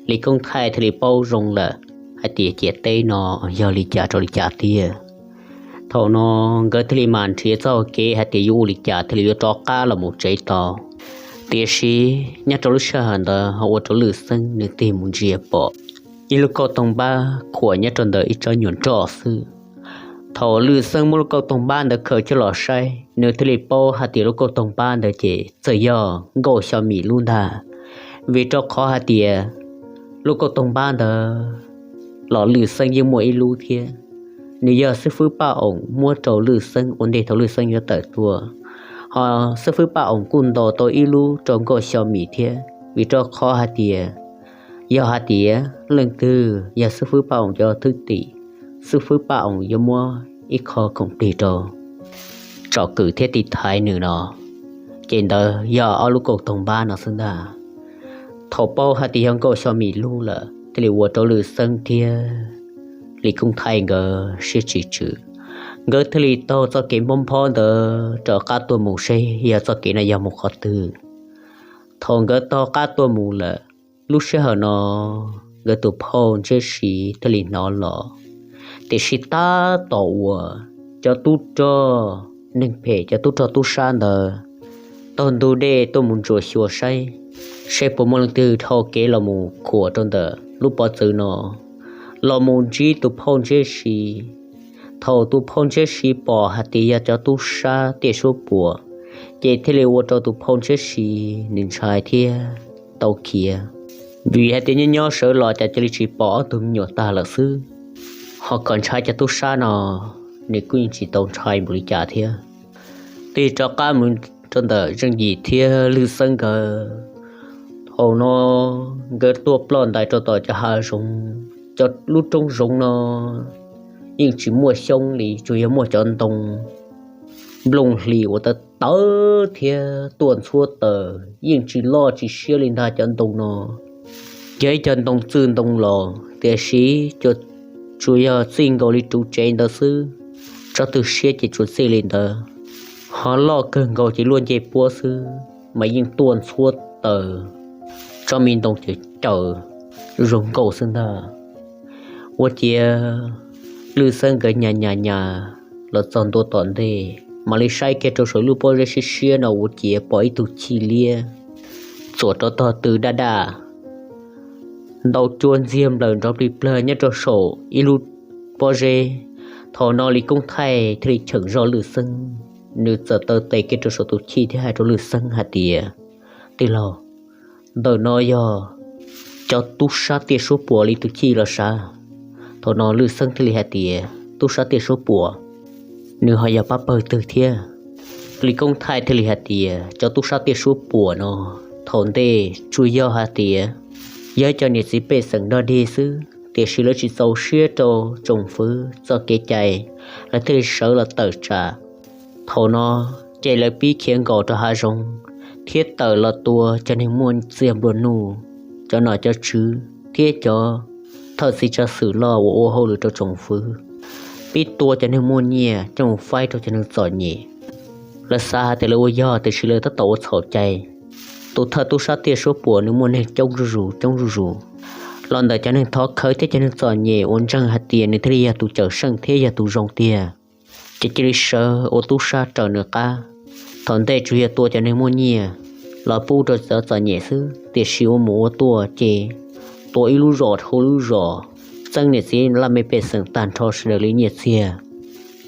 Lis Koob Thaij thiaj li paub zoo lawm hais tias ciam teb no yog li cas rau li cas tiag. Thaum no nkawd thiaj li mam nrhiav txoj hau kev hais tias yuav ua li cas thiaj li yuav rov qab los mus tsev tau. Tiam sis nyob rau lub sij hawm ntawd ho ua rau Lwm Xeeb nws tig mus ntsia pom ib lub kauj toog npab khuam nyob rau ntawm ib tsob nyuam nroj xwb. Thaum Lwm Xeeb muab lub kauj toog npab ntawd khaws coj los saib, nws thiaj li paub hais tias lub kauj toog npab ntawd ces txawm yog Nkauj Xyo Mim lub ntag, vim rau qhov hais tias lub kauj toog npab ntawd los Lwm Xeeb yeej muaj ib lub thiab. Nws yog xib fwb Paj Oom muab rau Lwm Xeeb ua ntej thaum Lwm Xeeb yuav tawm tuaj, ho xib fwb Paj Oom kuj ntaus tau ib lub rau Nkauj Xyo Mim thiab, vim rau qhov hais tias yog hais tias leej twg yog xib fwb Paj Oom cov thwj tim, xib fwb Paj Oom yuav muab ib qho khoom plig rau tsom kwm thiab tiv thaiv nws no, ces ntawd yog ob lub kauj toog npab no xwb ntag. Thaum paub hais tias yog Nkauj Xyo Mim lub lawm thiaj li ua rau Lwm Xeeb thiab Lis Koob Thaij nkawd siab tsis tswm, nkawd thiaj li taug txoj kev npob nphob ntawd rov qab tuaj mus seb yog txoj kev no yog mus qhov twg. Thaum nkawd taug qab tuaj mus lawm, lub sij hawm no nkawd tus phauj Ntshiab Si thiaj li hnov los, tiam sis tab tom uas cov tub rog neeg phem, cov tub rog tub sab ntawd taug ntug dej tuaj mus ntsuas xyuas saib, saib puas muaj leej twg dhau kev los mus khuam rau ntawm lub pov txwv no los mus ntsib tus phauj Ntshiab Si. Thaum tus phauj Ntshiab Si pom hais tias yog cov tub sab tiaj suab puam, ces thiaj li ua rau tus phauj Ntshiab Si nws ntshai thiab tau khiav, vim hais tias nyob nyob sawv los cas cia li tsis pom ob tug me nyuam tag lawm xwb. Ho kom ntshai cov tub sab no, nws kuj yeej tsis tau ntshai npaum li cas thiab. Tig rov qab mus rau ntawm Zeej Yim thiab Lwm Xeeb nkawd, thaum no nkawd tuaj ploj ntais rau tom cov hav zoov, cov lub roob zoov no yeej tsis muaj xyoob li, tsuas yog muaj cov ntoo nplooj hlis uas tawv tawv thiab tuaj ntxhuab taws yeej tsis loj tsis siab li ntag cov ntoo no. Yog ib co ntoo txwj ntoo laus, tiam sis cov tsuas yog txij nkaus li ruv tsev ntawd xwb, tsob twg siab ces tsuas txij li ntawd. Ho loj kawg nkaus ces luaj ncej puab xwb mas yeej tuaj ntxhuab taws, tsob me ntoo caws caws zoo nkauj xwb ntag. Ua ciav Lwj Xeeb nkawd nyas nyas nyas los txog ntua tom ntej, mam li saib kiag rau saum lub pob zeb siab siab no ua ciav pom ib tug chij liab txuam rau tog tw daj daj, ntau cua ntxiag nplawm nrov plig plawg nyob rau saum ib lub pob zeb. Thaum no Lis Koob Thaij thiaj li cheem zog Lwj Xeeb, nws txawm taw tes kiag rau saum tus chij thiab hais rau Lwj Xeeb hais tias, Tij laug, ntawm no yog cov tub sab tiaj suab puam li tus chij los sav? Thaum no Lwj Xeeb thiaj li hais tias, Tub sab tiaj suab puam? Nws ho yog pab pawg twg thiab? Lis Koob Thaij thiaj li hais tias, Cov tub sab tiaj suab puam no thaum ntej tsuas yog hais tias yog cov niam txiv pej xeem dog dig xwb, tiam sis lawv tsis txaus siab rau tsoom fwv txoj kev cai, lawv thiaj li sawv los tawm tsam. Thaum no ces lawv pib khiav nkaum rau hav zoov thiab tawm los tua cov neeg muaj txiag nplua nuj, cov nom cov tswv thiab cov thawj txiv tsav xwm loj uas ua hauj lwm rau tsoom fwv, pib tua cov neeg muaj nyiaj coj mus faib rau cov neeg txom nyem. Lawv xav hais tias lawv ua yog, tiam sis lawv tab tom ua txhaum cai. Tus thawj tub sab tiaj suab puam nws muaj neeg coob zuj zus coob zuj zus, los ntawm cov neeg thov khawv thiab cov neeg txom nyem uas ntseeg hais tias nws thiaj li yog tus cawm seej thiab yog tus zoo tiag, ces cia li sawv ua tub sab raws nws qab. Thaum ntej tsuas yog tua cov neeg muaj nyiaj los pub rau cov txom nyem xwb, tiam sis ua mus ua tuaj ces tua ib lub zos dhau lub zos, txeeb niam txiv laj mej pej xeem tag nrho sawv daws li nyiaj txiag,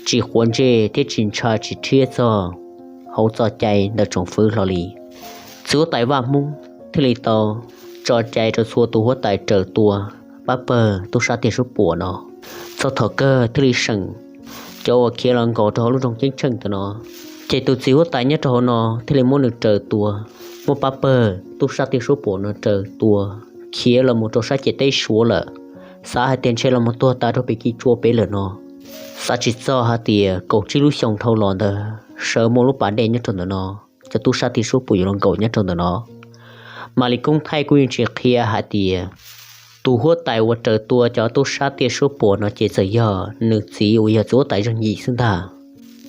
tsis quav ntsej thiab tsis ntshaw tsis rhiab txog hauv txoj cai ntawm tsoom fwv hlo li. Txiv huab tais Vaj Hmoob thiaj li tau tso cai rau txhua tus huab tais raws tua pab pawg tub sab tiaj suab puam no. Txog thaum kawg thiaj li seem cov uas khiav los nkaum rau hauv lub nroog Ceeb Tsheej ntawm no, ces tus txiv huab tais nyob rau hauv no thiaj li muab nws raws tua, muab pab pawg tub sab tiaj suab puam no raws tua, khiav los mus rau sab ciam teb Suav lawm. Xav hais tias ntshe los mus tuag tas rau pem Kis Tsua pem lawm no. Xav tsis txog hais tias kaum tsib lub xyoo dhau los ntawd sawv muaj lub pas dej nyob rau ntawm no, cov tub sab tiaj suab puam yuav los nkaum nyob rau ntawm no. Mas Lis Koob Thaij kuj yeej tsis qhia hais tias tus huab tais uas raws tua cov tub sab tiaj suab puam no ces txawm yog nws txiv uas yog txiv huab tais Zeej Yim xwb ntag.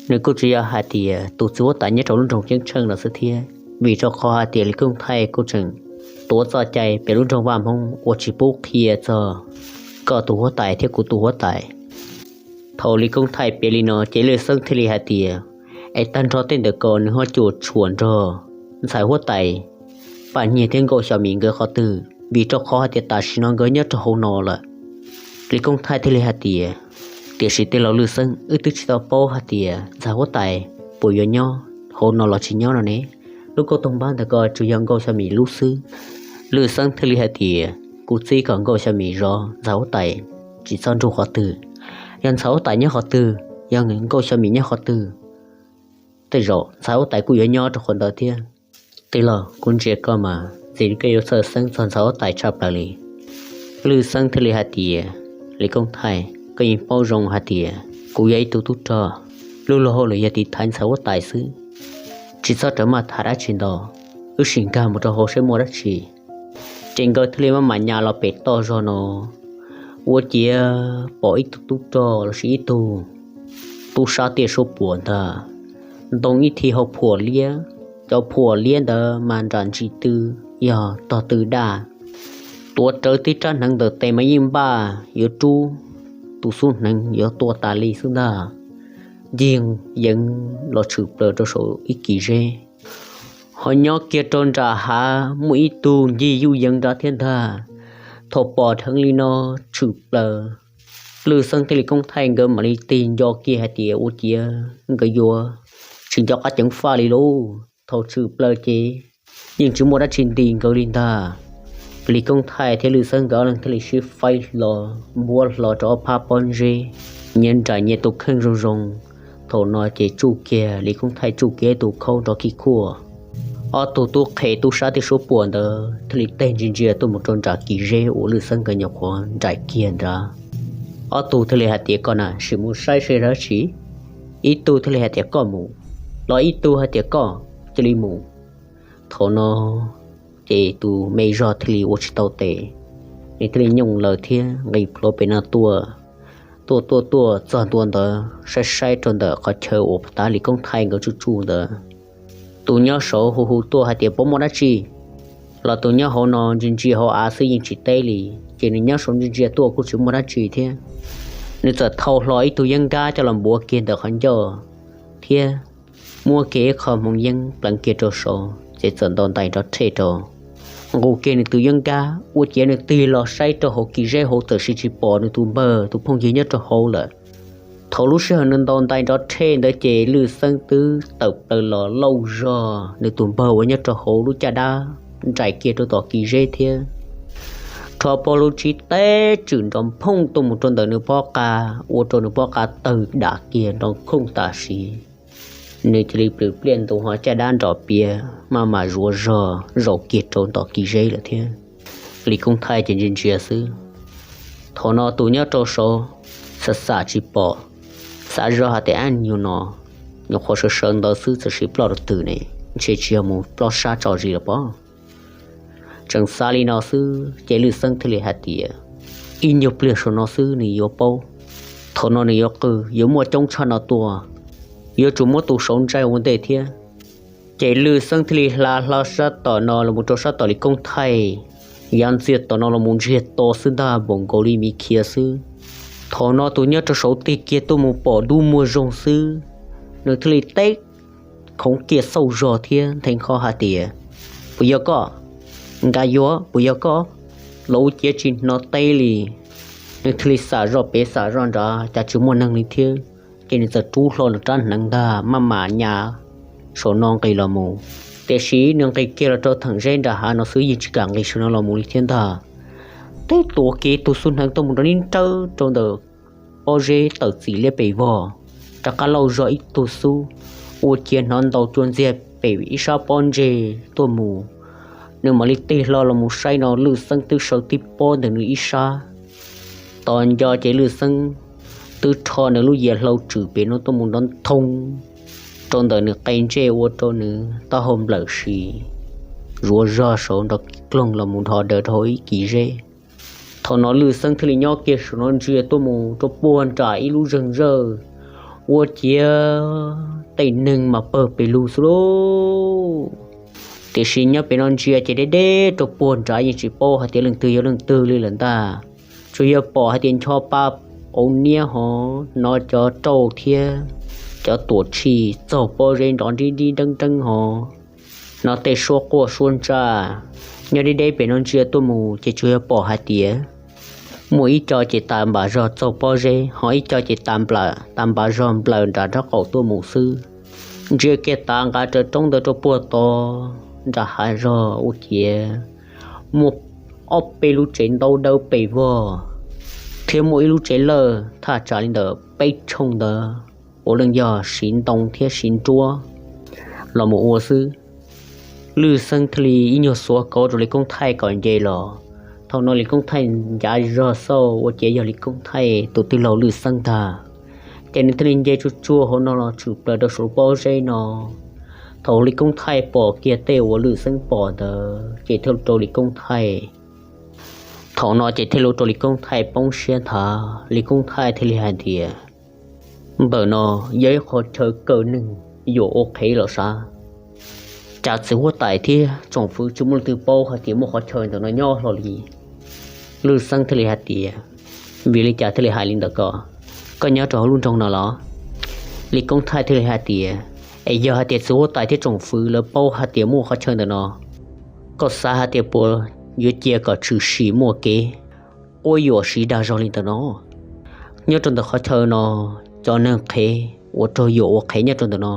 Nws kuj tsuas yog hais tias tus txiv huab tais nyob rau lub nroog Ceeb Tsheej no xwb thiab, vim rau qhov hais tias Lis Koob Thaij kuj tseem tuav txoj cai pem lub nroog Vaj Hmoob uas tsis pub qhia txog koj tus huab tais thiab kuv tus huab tais. Thaum Lis Koob Thaij piav li no ces Lwj Xeeb thiaj li hais tias, Es tag nrho tej ntawm ko nws ho cuam tshuam nrog ntxhais huab tais Paj Nyiag thiab Nkauj Xyo Mim nkawd qhov twg? Vim rau qhov hais tias tam sim no nkawd nyob rau hauv no lawm. Lis Koob Thaij thiaj li hais tias, Tiam sis tej laus Lwj Xeeb, wb twb tsis tau paub hais tias ntxhais huab tais puas yuav nyob hauv no los tsis nyob no ne. Lub kauj toog npab ntawm ko tsuas yog Nkauj Xyo Mim lub xwb. Lwj Xeeb thiaj li hais tias, Kuv txib kom Nkauj Xyo Mim zov ntxhais huab tais, tsis txhob nrug qhov twg. Yog ntxhais huab tais nyob qhov twg, yog Nkauj Xyo Mim nyob qhov twg, tej zaum ntxhais huab tais kuj yuav nyob rau qhov ntawd thiab. Tij laug, kuv ntsia koj mas ntxim li koj yuav txhawj xeeb txog ntxhais huab tais tshaj plaws li. Lwj Xeeb thiaj li hais tias, Lis Koob Thaij, koj yeej paub zoo hais tias kuv yog ib tug tub rog, lub luag hauj lwm yog tiv thaiv ntxhais huab tais xwb, tsis txhob rawm maj tham dab tsi ntau. Wb sim nkag mus rau hauv saib muaj dab tsi. Ces nkawd thiaj li maj mam nyas los pem toj zog no, ua ciav pom ib tug tub rog lossis ib tug tub sab tiaj suab puam ntag, ntoo ib thi hau phuam liab. Cov phuam liab ntawd mas nram ntsis tw yog tog tw daj, tuav rawv tib rab hneev ntawm tes mas yeej npaj yuav rub tus xub hneev yuav tua tas li xwb ntag. Ncig yeev los tshwm plaws rau saum ib kis zeb. Ho nyob kiag rau nram hav muaj ib tug ncig yuj yeev nrad thiab ntag. Thaum pom dheev li no tshwm plaws, Lwj Xeeb thiab Lis Koob Thaij nkawd mam li tig nco kiag hais tias ua ciav nkawd yuav tsis nco qab ceev faj li lauj. Thaum tshwm plaws ces yeej tsis muaj dab tsi nti nkawd li ntag. Lis Koob Thaij thiab Lwj Xeeb nkawd ob leeg thiaj li sib faib hlo, npuab hlo rau ob phab pob zeb, nyias nraim nyias tus kheej zoo zoo. Thaum no ces tsuj kiag, Lis Koob Thaij tsuj kiag tus khaub nrov khib khuaj. Ob tug tub qhe tub sab tiaj suab puam ntawd thiaj li teg ntsia ntsia tuaj mus rau nram kis zeb uas Lwj Xeeb nkawd nyuam qhuav nraim kiag nrad. Ob tug thiaj li hais tias koj na sim mus saib seb dab tsi. Ib tug thiaj li hais tias koj mus, los ib tug hais tias koj cia li mus. Thaum no ces tus me zog thiaj li ua tsis tau tes, nws thiaj li nyooj lawm thiab nqis plhuav pem no tuaj. tuaj tuaj tuaj txog ntua ntawd, saib saib rau ntawm qhov chaw uas tav Lis Koob Thaij nkawd tsuj tsuj ntawd. Tus nyob saud hu hu tuaj hais tias, Puas muaj dab tsi? Los tus nyob hauv no ntsia ntsia hauv av xwb yeej tsis teb li, ces nws nyob saud ntsia ntsia tuaj kuj tsis muaj dab tsi thiab. Nws txawm thau hlo ib tug yeeb nkab coj los npuav kiag ntawm qhov ncauj thiab muab kiag ib qho hmoov yeeb pleev kiag rau saud ces txawm ntaus ntais nrov rhe rau, nqus kiag nws tus yeeb nkab ua ciav nws tig los saib rau hauv kis zeb hauv txawm sis tsis pom nws tus npawg tus phooj ywg nyob rau hauv lawm. Thaum lub sij hawm nws ntaus ntais nrov rhe ntawd ces Lwj Xeeb twb tawm plaws los lauj zog nws tus npawg uas nyob rau hauv lub caj dab nraim kiag rau tom kis zeb thiab rho pog lub tsib teb tswm nrov phooj tuaj mus rau ntawm nws pob qa, ua rau nws pob qa tawg dam kiag nrov khooj tam sim. Nws cia li plhws pliaj ntu ho caj dab nrov piav maj mam zuav zog zaum kiag rau tom kis zeb lawm thiab. Lis Koob Thaij ces ntsia ntsia xwb. Thaum no tus nyob rau saud xam xam tsis pom, xav zog hais tias, Ab, nyuag no nyuam qhuav sawv sawv ntawd xwb txawm sis ploj rau twg ne, ntshe tsis yog mus plob sab tso zis los pob. Tseem xav li no xwb ces Lwj Xeeb thiaj li hais tias, Ib nyuag pliag saum no xwb nws yuav paub. Thaum no nws yuav qw yuav muaj coob tshaj no tuaj, yuav tsum muab tus saud ntsaig ua ntej thiab. Ces Lwj Xeeb thiaj li hla hlo sab tom no los mus rau sab tom Lis Koob Thaij, yav ntxiag tom no los mus ntsiag to xwb ntag, npaum nkaus li miv khiav xwb. Thaum no tus nyob rau saud tig kiag tuaj mus pom dub muag zoo xwb, nws thiaj li teb khoov kiag xauj zog thiab nthe nqho hais tias, Puas yog koj? Nka yuav, puas yog koj? Los ua ciav tsis hnov teb li. Nws thiaj li xam zoj pem xam zoj nrad cas tsis muaj neeg li thiab, ces nws txawm rub hlo nws rab hneev ntag maj mam nyas saum no nqis los mus. Tiam sis nws nqis kiag los rau theem zeb nram hav no xwb yeej tsis kam nqis saum no los mus li thiab ntag. Teb tuav kiag tus xub hneev tuaj mus rau nib nrawb rau ntawm pob zeb tawm txim liab pes vog, rov qab lauj zog ib tug xub, ua ciav hnov ntaus cua ntxiag pem ib sab pob ntseg tuaj mus. Nws mam li tig hlo los mus saib no Lwj Xeeb twb sawv tib pob ntawm nws ib sab. Tos nco ces Lwj Xeeb twb rho nws lub yias hlau tswm pem no tuaj mus nrov nthoo rau ntawm nws qe ntsej ua rau nws taub hau nplawm si zuav zog saud nrov kloog los mus dhos daws rau hauv ib kis zeb. Thaum no Lwj Xeeb thiaj li nyob kiag saum no ntsia tuaj mus rau puag nram ib lub zeeg zawj, ua ciav tej neeg mas pawg pes lug xwb lauj. Tiam sis nyob pem no ntsia ces deb deb rau puag nrad yeej tsis paub hais tias leej twg yog leej twg li lawm ntag. Tsuas yog pom hais tias ncho pa auv niab hov, hnov cov rauj thiab cov tuam tshij txaug pob zeb nrov nrib nrib nreeb nreeb hov, hnov tej suab quaj suab ntsaj. Nyob deb deb pem no ntsia tuaj mus ces tsuas yog pom hais tias muaj ib co ces tas npam zog txaug pob zeb, ho ib co ces tas npam, tas npam zog nplawm nram nraub qaum tuaj mus xwb. Ntsia kiag tav nqa raws roob ntawd rau puag tod nram hav zog ua ciav muaj ob peb lub tsev ntaub dawb pes vog, thiab muaj ib lub tsev lawj thaj tsam li ntawm peb tshooj ntawd, puav leej yog siv ntoo thiab siv nruab los mus ua xwb. Lwj Xeeb thiaj li ib nyuag xuav kauv rau Lis Koob Thaij kom nce los. Thaum no Lis Koob Thaij ncav zog xauj ua ciav yog Lis Koob Thaij tus tij laug Lwj Xeeb ntag, ces nws thiaj li nce tsuag tsuag hauv no los tshwm plaws rau saum lub pob zeb no. Thaum Lis Koob Thaij pom kiag tej uas Lwj Xeeb pom ntawd ces thiaj rau Lis Koob Thaij, thaum no ces thiaj li ua rau Lis Koob Thaij poob siab nthav. Lis Koob Thaij thiaj li hais tias, Npawm no yog ib qhov chaw kaw neeg yuam ua qhev los sav. Cas txiv huab tais thiab tsoom fwv tsis muaj leej twg paub hais tias muaj qhov chaw ntawm no nyob hlo li? Lwj Xeeb thiaj li hais tias, Vim li cas thiaj li hais li ntawd ko? Koj nyob rau hauv lub nroog no los? Lis Koob Thaij thiaj li hais tias, Es yog hais tias txiv huab tais thiab tsoom fwv lawv paub hais tias muaj qhov chaw ntawm no, koj xav hais tias puas yuav cia kom tshwm sim muaj kev quab yuam siv dag zog li ntawm no? Nyob rau ntawm qhov chaw no, cov neeg qhev uas raug yuam ua qhev nyob rau ntawm no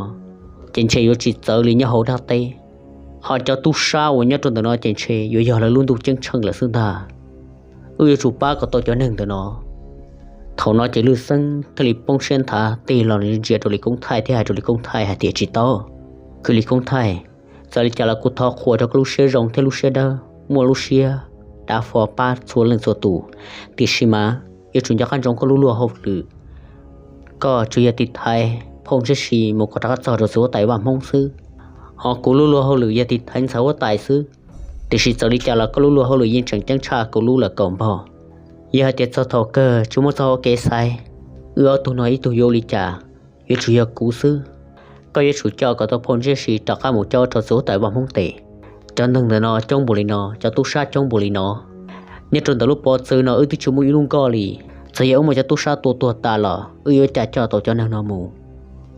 ces ntshe yuav tsis txawv li nyob hauv dab teb, ho cov tub sab uas nyob rau ntawm no ces ntshe yuav yog lawv lub ntuj ceeb tsheej lawm xwb ntag. Wb yuav tsum pab kom tau cov neeg ntawm no. Thaum no ces Lwj Xeeb thiaj li poob siab nthav tig los ntsia rau Lis Koob Thaij thiab hais rau Lis Koob Thaij hais tias, Tsis tau, kwv Lis Koob Thaij, txawm li cas los kuv thov qhuas rau koj lub siab zoo thiab lub siab dawb, muaj lub siab dav fo pab txhua leej txhua tus, tiam sis mas yuav tsum nco qab ntsoov koj lub luag hauj lwm. Koj tsuas yog tiv thaiv phauj Ntshiab Si mus kom rov qab txog rau txiv huab tais Vaj Hmoob xwb, ho kuv lub luag hauj lwm yog tiv thaiv ntxhais huab tais xwb. Tiam sis txawm li cas los koj lub luag hauj lwm yeej tseem ceeb tshaj kuv lub lawm kaum npaug. Yog hais tias txog thaum kawg tsis muaj txoj hau kev xaiv, Wb ob tug no ib tug yuav ua li cas? Yuav tsum yog kuv xwb. Koj yuav tsum coj kom tau phau ntsej si rov qab mus cob rau txiv huab tais vaj hmoob tes. Cov neeg ntawm no coob npaum li no, cov tub sab coob npaum li no, nyob rau ntawm lub pob txwv no wb twb tsis muaj ib lub nkoj li. Txawm yog wb muaj cov tub sab tua tuag tas los wb yuav cas coj tau cov neeg no mus.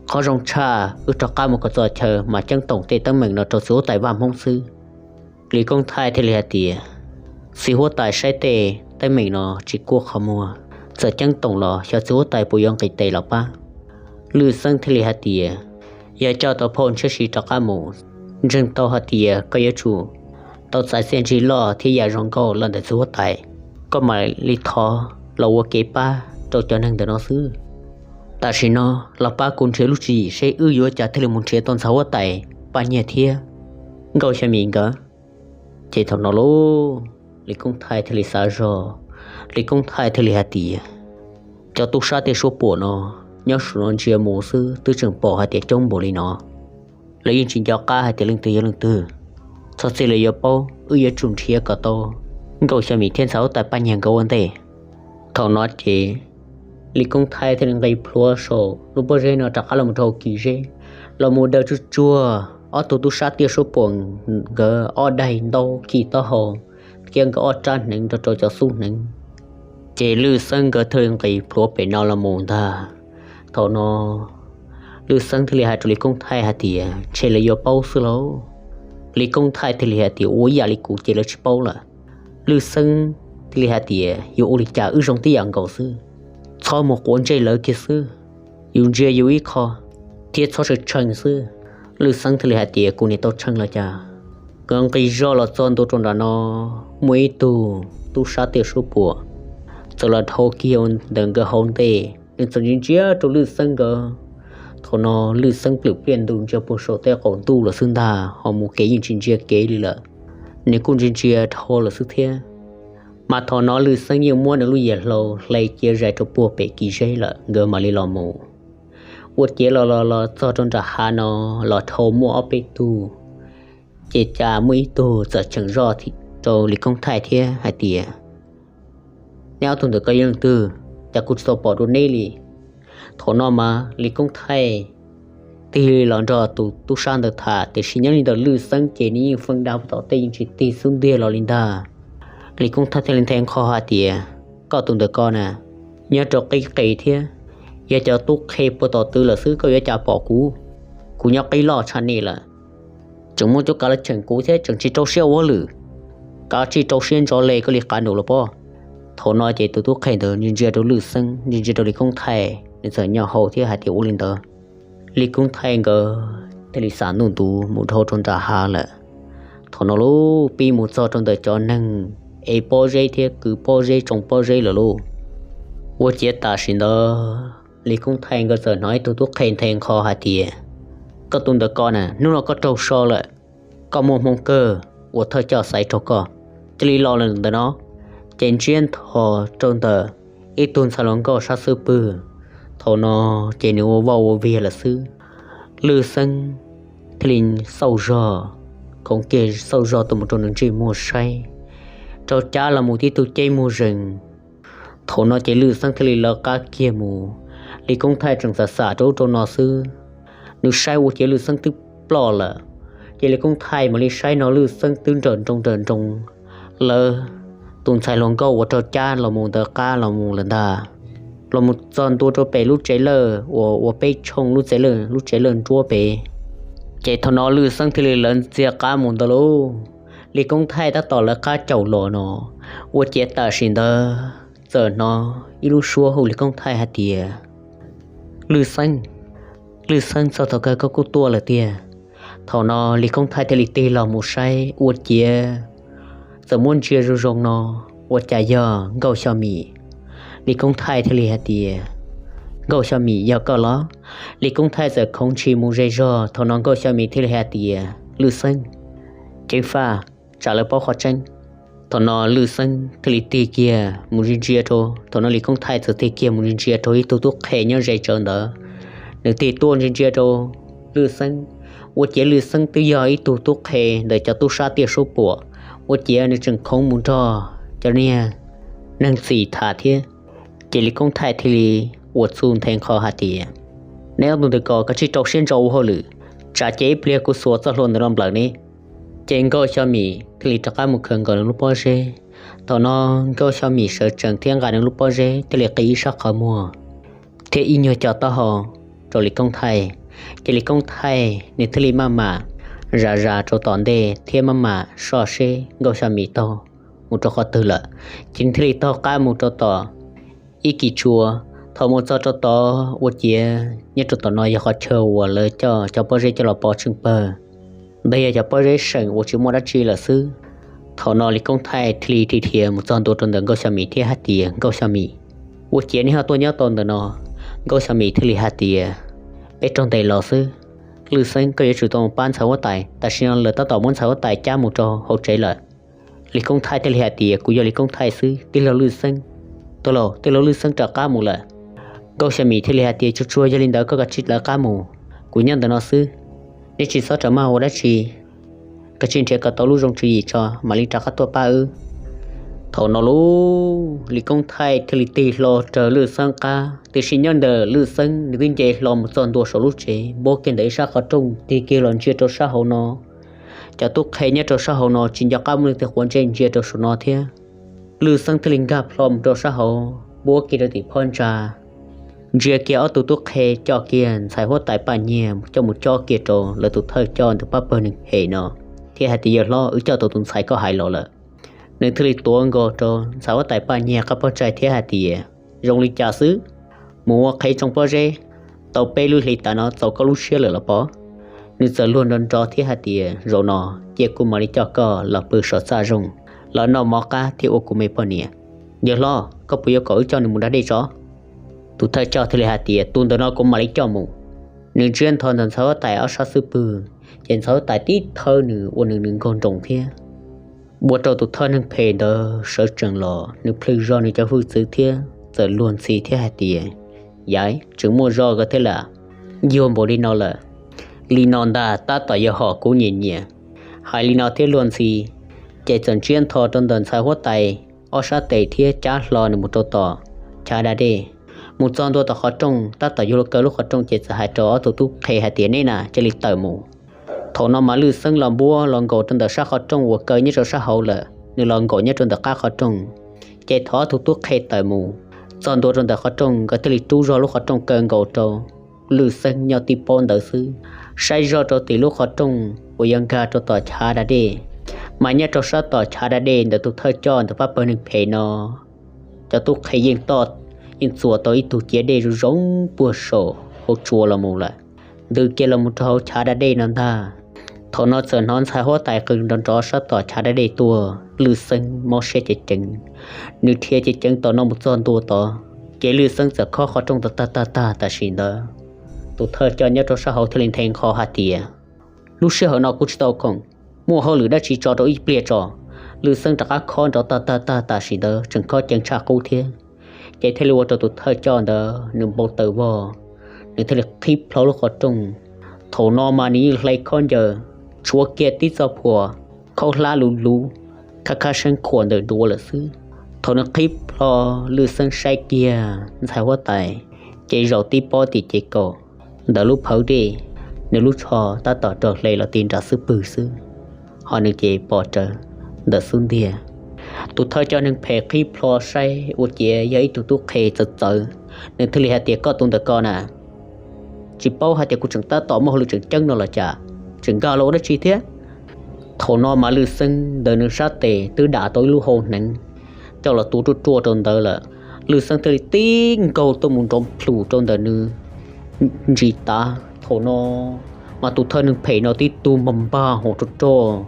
Qhov zoo tshaj wb rov qab mus kom txog chaw mas ceeb toom tej teeb meem no rau txiv huab tais vaj hmoob xwb. Lis Koob Thaij thiaj li hais tias, txiv huab tais saib tej teeb meem no tsis kuaj qhov muag, txawm ceeb toom los xyov txiv huab tais puas yuav nqis tes los pab. Lwj Xeeb thiaj li hais tias, yog coj tau phau ntsej si rov qab mus, ntseeg tau hais tias koj yuav tsum tau txais txiaj ntsig loj thiab yam zoo nkauj los ntawm txiv huab tais, koj mam li thov los ua kev pab rau cov neeg ntawm no xwb. Tam sim no los pab kuv nrhiav lub tswv yim seb wb yuav cas thiaj li mus nrhiav tau ntxhais huab tais Paj Nyiag thiab Nkauj Xya Mim nkawd. Ces thaum no lauj, Lis Koob Thaij thiaj li xav zog, Lis Koob Thaij thiaj li hais tias, cov tub sab tej suab puam no nyob saum no ntsia mus xwb twb tseem pom hais tias coob npaum li no. Lawv yeej tsis nco qab hais tias leej twg yog leej twg. Txhob txij lawv yuav paub, wb yuav tsum nrhiav kom tau Nkauj Xya Mim thiab ntxhais huab tais Paj Nyiag nkawd ua ntej. Thaum no ces Lis Koob Thaij thiaj li nqis plhuav saum lub pob zeb no rov qab los mus rau kis zeb, los mus daws tsuj tsuag ob tug tub sab tiaj suab puam nkawd ob daim ntaub khi taub hau thiab nkawd ob rab hneev rau rau cov xub hneev. Ces Lwj Xeeb nkawd thiaj li nqis plhuav pem no los mus ntag. Thaum no Lwj Xeeb thiaj li hais rau Lis Koob Thaij hais tias, ntshe lawv yuav paub xwb lauj. Lis Koob Thaij thiaj li hais tias, ua ib yam li kuv ces lawv tsis paub lawm. Lwj Xeeb thiaj li hais tias, yuav ua li cas, wb zoo tib yam nkaus xwb. Txhob mus quav ntsej lawv kiag xwb, yus ntsia yus ib qho thiab txhob tshee tshee xwb. Lwj Xeeb thiaj li hais tias, kuv niam tau tshee los cas? Nkawd nqis zog los txog ntua rau nram no, muaj ib tug tub sab tiaj suab puam txawm los dhau kiag ntawm nkawd hauv ntej, nws txawm ntsia ntsia rau Lwj Xeeb nkawd. Thaum no Lwj Xeeb plwm pliaj ntus ntsia puag saum tej qaum ntuj lawm xwb ntag, ho mus kev yeej tsis ntsia kev li lawm. Nws kuj ntsia ntsia dhau lawm xwb thiab. Mas thaum no Lwj Xeeb yeej muab nws lub yias hlau hle cia zais rau puag pem kis zeb lawm, nkawd mam li los mus. Ua ciav los los los txog rau nram hav no, los dhau muaj ob peb tug. Ces cas muaj ib tug txawm cheem zoj rau Lis Koob Thaij thiab hais tias, neb ob tug ntawm ko yog leej twg? Cas kuv tsis tau pom dua neb li. Thaum no mas Lis Koob Thaij tig los nrog tus tub sab ntawd tham, tiam sis nyob li ntawm Lwj Xeeb ces nws yeej feeb dab tom tej yeej tsis tig xub ntiag los li ntag. Lis Koob Thaij thiaj li nthe nqho hais tias, koj tus ntawm ko na, nyob rau qib qis thiab, yog cov tub qhe puag tom twg lawm xwb, koj yuav cas pom kuv? Kuv nyob qib loj tshaj nej lawm. Tseem muaj cuab kav los cheem kuv thiab tseem tsis rau siab ua hauj lwm. Kav tsij rau siab ntso le koj li qab nus los pob. Thaum no ces tus tub qhe ntawd ntsia ntsia rau Lwj Xeeb, ntsia ntsia rau Lis Koob Thaij, nws txawm nyo hau thiab hais tias ua li ntawd. Lis Koob Thaij nkawd thiaj li xam ntuj ntuv mus dhau rau nram hav lawm. Thaum no lub pib mus txog rau ntawm cov neeg ev pob zeb thiab kwv pob zeb tsoo pob zeb lawm lauj. Ua ciav tam sim ntawd Lis Koob Thaij nkawd txawm hnov ib tug tub qhe nthe nqho hais tias, koj tus ntawm ko na, hnub no koj raug so lawm. Koj muaj hmoo kawg uas thawj coj xaiv raug koj, cia li los lawm ntawm no. Ces ntsiab ntho rau ntawm ib tug ntxhais hluas nkauj sab xub pwg. Thaum no ces nws ua vaj ua viag lawm xwb. Lwj Xeeb thiaj li xauj zog, khoov kiag xauj zog tuaj mus rau nws ntsej muag saib, raug cab los mus tib tug ceb muag zees. Thaum no ces Lwj Xeeb thiaj li lawv qab kiag mus. Lis Koob Thaij tseem xam xam rau ub rau no xwb, nws saib ua ciav Lwj Xeeb twb ploj lawm. Ces Lis Koob Thaij mam li saib no Lwj Xeeb twb nrawm nroos nrawm nroos lawv tus ntxhais hluas nkauj uas raug cab los mus ntawd qab los mus lawm ntag. Los mus txog ntua rau pem lub tsev lawj uas ua peb tshooj lub tsev lawj, lub tsev lawj nruab pem. Ces thaum no Lwj Xeeb thiaj li lawv ntxias qab mus ntawd lauj. Lis Koob Thaij tab tom lawv qab caum los no, ua ciav tam sim ntawd txawm hnov ib lub suab hu Lis Koob Thaij hais tias, Lwj Xeeb, Lwj Xeeb, txog thaum kawg koj kuj tuaj lawm tiag. Thaum no Lis Koob Thaij thiaj li tig los mus saib ua ciav txawm muab ntsia zoo zoo no, ua cas yog Nkauj Xyo Mim. Lis Koob Thaij thiaj li hais tias, Nkauj Xyo Mim, yog koj los? Lis Koob Thaij txawm khoov ntshis mus ze zog. Thaum no Nkauj Xyo Mim thiaj li hais tias, Lwj Xeeb, ceev faj, tsam lawv paub qhov tseeb. Thaum no Lwj Xeeb thiaj li tig kiag mus ntsia ntsia rau, thaum no Lis Koob Thaij txawm tig kiag mus ntsia ntsia rau ib tug tub qhe nyob ze tsawv ntawd. Nws tig tuaj ntsia ntsia rau Lwj Xeeb, ua ciav Lwj Xeeb twb yog ib tug tub qhe ntawm cov tub sab tiaj suab puam, ua ciav nws tseem khoov mus nrog cov niag neeg txim tham thiab. Ces Lis Koob Thaij thiaj li ua txuj nthe nqho hais tias, Neb ob tug ntawm ko kav tsij rau siab ntso ua hauj lwm, tsam ces ib pliag kuv xuas txoj hlua ntawm no nplawm neb. Ces Nkauj Xyo Mim thiaj li rov qab mus khaws nkaus nws lub pob zeb. Thaum no Nkauj Xyo Mim sawv tsees thiab nqa nws lub pob zeb thiaj li qi ib sab qhov muag thiab ib nyuag co taub hau rau Lis Koob Thaij. Ces Lis Koob Thaij nws thiaj li maj mam zam zam rau tom ntej thiab maj mam soj seb Nkauj Xyo Mim taug mus rau qhov twg lawm. Ces nws thiaj li taug qab mus rau tom ib kis tsua. Thaum mus txog rau tod ua ciav nyob rau tom no yog qhov chaw uas lawv coj cov pob zeb coj los pov tsheej pawg, ntawd yog cov pob zeb seem uas tsis muaj dab tsi lawm xwb. Thaum no Lis Koob Thaij thiaj li dhia mus txog ntua rau ntawm Nkauj Xyo Mim thiab hais tias, Nkauj Xyo Mim, ua ciav neb ho tuaj nyob tau ntawm no? Nkauj Xyo Mim thiaj li hais tias, Peb raug ntes los xwb. Lwj Xeeb, koj yuav tsum tau pab ntxhais huab tais, tam sim no lawv tab tom muab ntxhais huab tais cab mus rau hauv tsev lawm. Lis Koob Thaij thiaj li hais tias, Kuv yog Lis Koob Thaij xwb, tij laug Lwj Xeeb. Tij laug, tij laug Lwj Xeeb rov qab mus lawm. Nkauj Xyo Mim thiaj li hais tias, Tsuag tsuag yog li ntawd koj kav tsij lawv qab mus, kuv nyob ntawm no xwb. Neb tsis txhob rawm maj ua dab tsi, kav tsij nrhiav kom tau lub zoo tswv yim tso mam li rov qab tuaj pab wb. Thaum no lub Lis Koob Thaij thiaj li tig hlo raws Lwj Xeeb qab, tiam sis nyob ntawm Lwj Xeeb nws twb nce hlo mus txog ntua saum lub tsev, npuab kiag ntawm ib sab qhov rooj tig kiag los ntsia rau sab hauv no. Cov tub qhe nyob rau sab hauv no tsis nco qab muaj leej twg quav ntsej ntsia rau saum no thiab. Lwj Xeeb thiaj li nkag plho mus rau sab hauv, npuab kiag rau tim phab ntsa, ntsia kiag ob tug tub qhe coj kiag ntxhais huab tais Paj Nyiag coj mus cob kiag rau lawv tus thawj coj ntawm pab pawg neeg phem no, thiab hais tias, Yawg hlob, wb coj tau tus ntxhais koj hais los lawm. Nws thiaj li tuav nkaus rau ntxhais huab tais Paj Nyiag qab pob tsaig thiab hais tias, Zoo li cas xwb? Mus ua qhev tsoo pob zeb tau peb lub hlis tas no txaus koj lub siab lawm los pob? Nws txawm luag nrov nrov thiab hais tias, Zaum no cia kuv mam li coj koj los pw saum txaj zoo, los noj mov qab thiab ua kuv me poj niam. Yawg hlob, koj puas yuav kom wb coj nws mus da dej tso? Tus thawj coj thiaj li hais tias, Tus ntawm no kuv mam li coj mus. Nws ntsiab ntho ntawm ntxhais huab tais ob sab xub pwg, ces ntxhais huab tais tib thawb nws ua nws nws nkaug nroos thiab. Ua rau tus thawj neeg phem ntawd sawv tsees los, nws plhws zog nws cov hwj txwv thiab txawm luag ntxhi thiab hais tias, Yaiv, tseem muaj zog ko thiab lam, yuag npaum li no lawm. Li no ntag tab tom yog hom kuv nyiam nyiam. Hais li no thiab luag ntxhi, ces txawm ntsiab ntho rau ntawm ntxhais huab tais ob sab tes thiab cab hlo nws mus rau tom chav da dej. Mus txog ntua tom qhov rooj, tab tom yuav luag kaw lub qhov rooj ces txawm hais rau ob tug tub qhe hais tias, Neb na cia li tawm mus. Thaum no mas Lwj Xeeb los npuab los nkaus rau ntawm sab qhov rooj uas kaw nyob rau sab hauv lawm, nws los nkaum nyob rau ntawm qab qhov rooj. Ces thaum ob tug tub qhe tawm mus txog ntua rau ntawm qhov rooj, nkawd thiaj li rub zog lub qhov rooj kaw nkaus rau Lwj Xeeb nyob tib pob ntawd xwb. Saib zog rau tim lub qhov rooj uas yuav nkag rau tom chav da dej, mas nyob rau sab tom chav da dej ntawm tus thawj coj ntawm pab pawg neeg phem no, cov tub qhe yeej toj, yeej txuas tau ib tug ciav dej zoo zoo puag saum hauv tsua los mus lawm, ntws kiag los mus rau hauv chav da dej no ntag. Thaum no txawm hnov ntxhais huab tais qw nrov nrov sab tom chav da dej tuaj, Lwj Xeeb mob siab ceev ceev, nws dhia ceev ceev tom no mus txog ntua tod, ces Lwj Xeeb txawm khob qhov rooj tag tag tag tag tam sim ntawd. Tus thawj coj nyob rau sab hauv thiaj li nthe nqho hais tias, Lub sij hawm no kuv tsis tau khoom muaj hauj lwm dab tsi tso rau ib pliag tso. Lwj Xeeb rov qab khob nrov tag tag tag tam sim ntawd tseem khob ceev tshaj qub thiab, ces thiaj li ua rau tus thawj coj ntawd nws npau taws vog, nws thiaj li qhib plho lub qhov rooj. Thaum no mas nws yeej hle khaub ncaws, tshuav kiag tib txoj phuam khaub hlab luv luv, khab khab seeb khuam ntawm duav lawm xwb. Thaum nws qhib plho, Lwj Xeeb saib kiag ntxhais huab tais, ces zaum tib pob tim ces kaum ntawm lub phawv dej, nws lub tsho tab tom raug hle los ti nram xub pwg xwb, ho nws ces pom rawv ntawm xub ntiag. Tus thawj coj neeg phem qhib plho saib ua ciav yog ib tug tub qhe txawv txawv, nws thiaj li hais tias, Koj tus ntawm ko na, tsis paub hais tias kuv tseem tab tom muaj hauj lwm tseem ceeb no los cas, tseem nkag los ua dab tsi thiab? Thaum no mas Lwj Xeeb ntawm nws sab tes twb dam tau ib lub hau hneev coj los tuav ruaj ruaj rau ntawd lawm. Lwj Xeeb thiaj li tib nkaug tuaj mus nrov plhum rau ntawm nws ntsis tav. Thaum no mas tus thawj neeg phem no tib tug npag npag hau rog rog,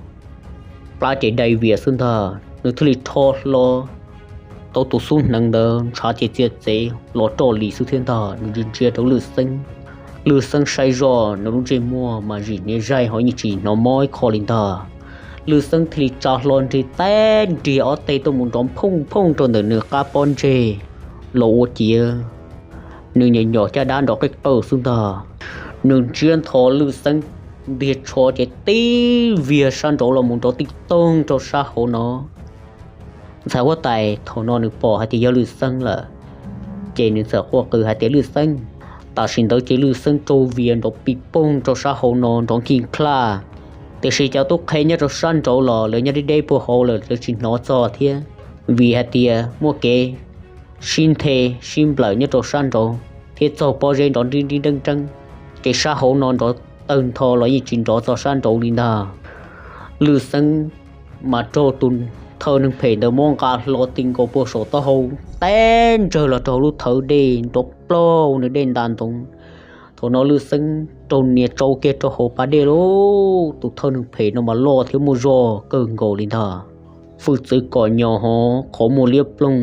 plab ces dai vias xwb ntag, nws thiaj li rho hlo tau tus xub hneev ntawd ntshav ces txia txev los roj li xwb thiab ntag. Nws ntsia ntsia rau Lwj Xeeb, Lwj Xeeb saib zoj nws lub ntsej muag mas zim niag zaij ho yeej tsis hnov mob ib qho li ntag. Lwj Xeeb thiaj li tsa hlo nrig teb nrig ob teg tuaj mus nrov phooj phooj rau ntawm nws qab pob ntseg los ua ciav nws nyom nyom caj dab nrov qeej qawj xwb ntag. Nws ntsiab ntho Lwj Xeeb ntiag tsho ces tib viag sab nraud los mus nrov tib toog rau sab hauv no. Ntxhais huab tais thaum no nws pom hais tias yog Lwj Xeeb lawm, ces nws txawm quaj qw hais tias, Lwj Xeeb. Tam sim ntawd ces Lwj Xeeb raug vias nrov pis poog rau sab hauv no nrov nkig dlaj. Tiam sis cov tub qhe nyob rau sab nraud los lawv nyob deb deb puag hauv lawm lawv tsis hnov txog thiab, vim hais tias muaj kev sib nthe sib nplawm nyob rau sab nraud thiab txaug pob zeb nrov nrib nrib nreeb nreeb, ces sab hauv no nrov tawg ntho los yeej tsis nrov txog sab nraud li ntag. Lwj Xeeb mas raug tus thawj neeg phem ntawd muab nqa hlo ti nkaus puag saum taub hau, teb ntsawg los rau hauv lub thawv dej nrov plaug nws dej nta ntoo. Thaum no Lwj Xeeb raug nias tsau kiag rau hauv pas dej lauj. Tus thawj neeg phem no mas loj thiab muaj zog kawg nkaus li ntag. Hwj txwv kom nyos hov, qhov muag liab ploog,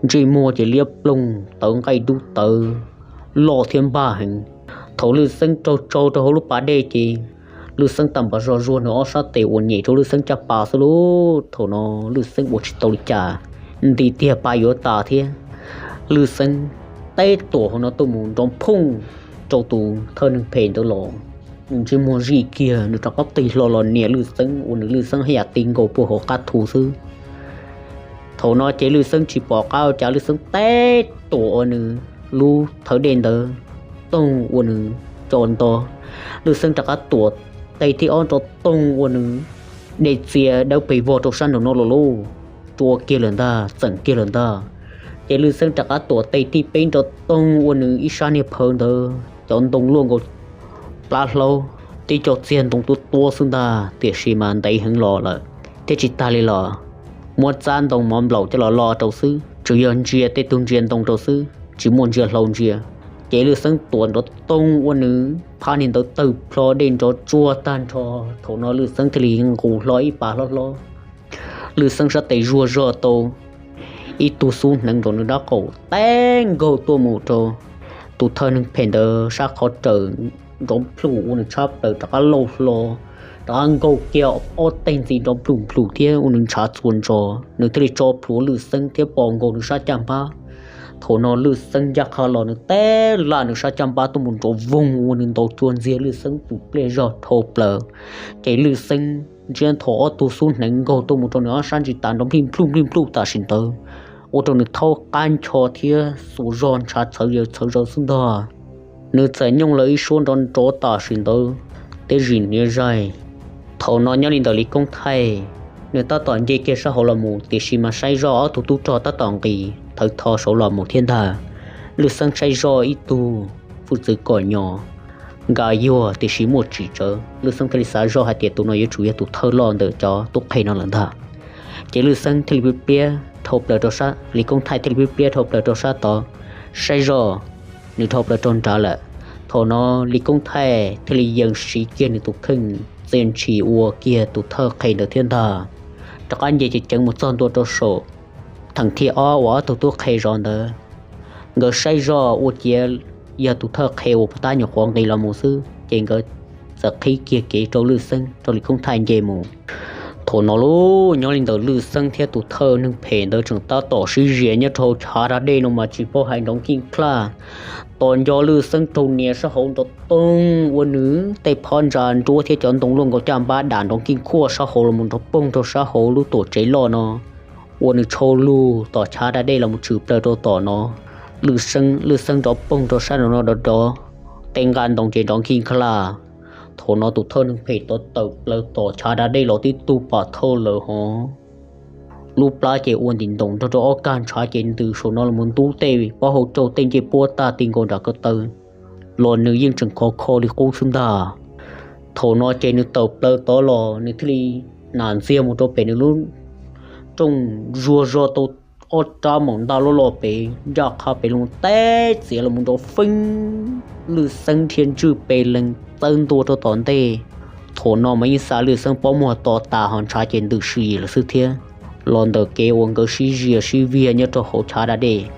ntsej muag ces liab ploog tawv nqaij dub tawv, loj thiab npaj heev. Thaum Lwj Xeeb raug tsau rau hauv lub pas dej ces Lwj Xeeb tau npam zog zuag nws ob sab tes uas nyem rau Lwj Xeeb caj pas xwb lauj. Thaum no Lwj Xeeb ua tsis tau li cas, nti tiag pas yuav tas thiab. Lwj Xeeb teb tuam hauv no tuaj mus nrov phooj rau tus thawj neeg phem ntawd los, nws ntsej muag zij kiag, nws rov qab tig hlo los nias Lwj Xeeb uas nws Lwj Xeeb haj yam ti nkaus puag hauv qab thu xwb. Thaum no ces Lwj Xeeb tsis pom qab ua cas, Lwj Xeeb teb tuam ua nws lub thawv dej ntawd toog ua nws co nto. Lwj Xeeb rov qab tuam tes thib ob nrov toog ua nws dej txia dawb pes vog rau sab nraum no los lauj, rua kiag lawm ntag, txeem kiag lawm ntag. Ces Lwj Xeeb rov qab tuam tes thib peb nrov toog ua nws ib sab niag phaw ntawd cov ntoo luaj nkaus plab hlaub, tib co txiag ntoo tuab tuab xwb ntag, tiam sis mas ntev heev los lawm thiab tsis tag li los muab txab ntoo mov nplaum coj los lo rau xwb, tsuas yog ntsia tej tug ntsia ntoo rau xwb, tsis muaj ntsia hlau ntsia. Ces Lwj Xeeb tuam nrov toog ua nws phab niag ntawd tawg plho dej nrov tsuag tag nrho. Thaum no Lwj Xeeb thiaj li nqus hlo ib pas hlob hlob. Lwj Xeeb sab tes zuag zog tau ib tug xub hneev rau nws dab qaum, teb nkaug tuaj mus rau tus thawj neeg phem ntawd sab qhov raws, nrov nplum ua nws tshab plaws rov qab lauj hlo, rov qab nkaug kiag ob teg ntxiv nrov nplum nplum thiab ua nws ntshav txuas ntsos, nws thiaj li tso plhuav Lwj Xeeb thiab pos nkaus nws sab caj npab. Thaum no Lwj Xeeb ncaj qha los nws teb laj nws sab caj npab tuaj mus nrov voog ua nws ntaus cua ntxiag Lwj Xeeb tus pliaj zog dhau plaws. Ces Lwj Xeeb ntsiab ntho ob tug xub hneev nkaug tuaj mus rau nws ob sab ntsis tas nrov nplij nplug nplij nplug tam sim ntawd, ua rau nws thaub qab ncho thiab xuas zog ntshav txhawv zaws txhawv zaws xwb ntag. Nws txawm nyooj lawv ib suab nrov nrov tam sim ntawd thiab zis hniav zaig. Thaum no nyob li ntawm Lis Koob Thaij, nws tab tom nce kiag sab hauv los mus, tiam sis mas saib zoj ob tug tub rog tab tom nqis thawv tho saud los mus thiab ntag. Lwj Xeeb saib zoj ib tug hwj txwv kom nyos, nkag yuag tiam sis muaj tsim tsawv, Lwj Xeeb thiaj li xav zoj hais tias tus no yuav tsum yog tus thawj loj ntawm cov tub qhe no lawm ntag. Ces Lwj Xeeb thiaj li pliab pliab dhau plaws rau sab, Lis Koob Thaij thiaj li pliab pliab dhau plaws rau sab tod, saib zoj nws dhau plaws rau nrad lawm. Thaum no Lis Koob Thaij thiaj li yees siv kiag nws tus kheej txia ntshis ua kiag tus thawj qhe ntawd thiab ntag, rov qab nce ceev ceev mus txog ntua rau saum theem thib ob uas ob tug tub qhe zov ntawd. Nkawd saib zoj ua ciav yog tus thawj qhe uas puag ta nyuam qhuav nqis los mus xwb, ces nkawd txawm qhib kiag kev rau Lwj Xeeb, rau Lis Koob Thaij nce mus. Thaum no lauj, nyob li ntawm Lwj Xeeb thiab tus thawj neeg phem ntawd tseem tab tom sib zias nyob rau hauv chav da dej no mas tsis paub hais nrov nkij dlaj. Tos nco Lwj Xeeb raug nias sab hauv nrov toog ua nws tej phab ntsa nruab thiab cov ntoo luaj nkaus caj npab dam nrov nkij dlaj sab hauv los mus nrov poog rau sab hauv lub tuam tsev loj no, ua nws tshau lug tom chav da dej los mus tshwm plaws rau tom no. Lwj Xeeb, Lwj Xeeb nrov poog rau sab nraum no dov dov, tej nqaj ntoo ces nrov nkij dlaj. Thaum no tus thawj neeg phem tod tawm plaws tom chav da dej los tib tug pam thawj lawm hov. Lub plab ces ua ntim ntoos nrog rau ob kag ntshav ces ntws saum no los mus ntub tej pob hau rau tej ncej puab tag ti nkaus nram ko taw los nws yeej tseem khov kho li qub xwb ntag. Thaum no ces nws tawm plaws tod los nws thiaj li nam ntxiag mus rau pem nws lub rooj, zuag zog tau ob rab maum ntaj loj loj pem ncaj qha pem los teb txiav los mus nrov feeb. Lwj Xeeb dhia ntswj pes lees txawb ntua rau tom ntej. Thaum no mas yeej xa Lwj Xeeb pob muag to tas ho ntshav ces ntws si lawm xwb thiab. Los ntawm kev uas nkawd sib zias sib viag nyob rau hauv chav da dej,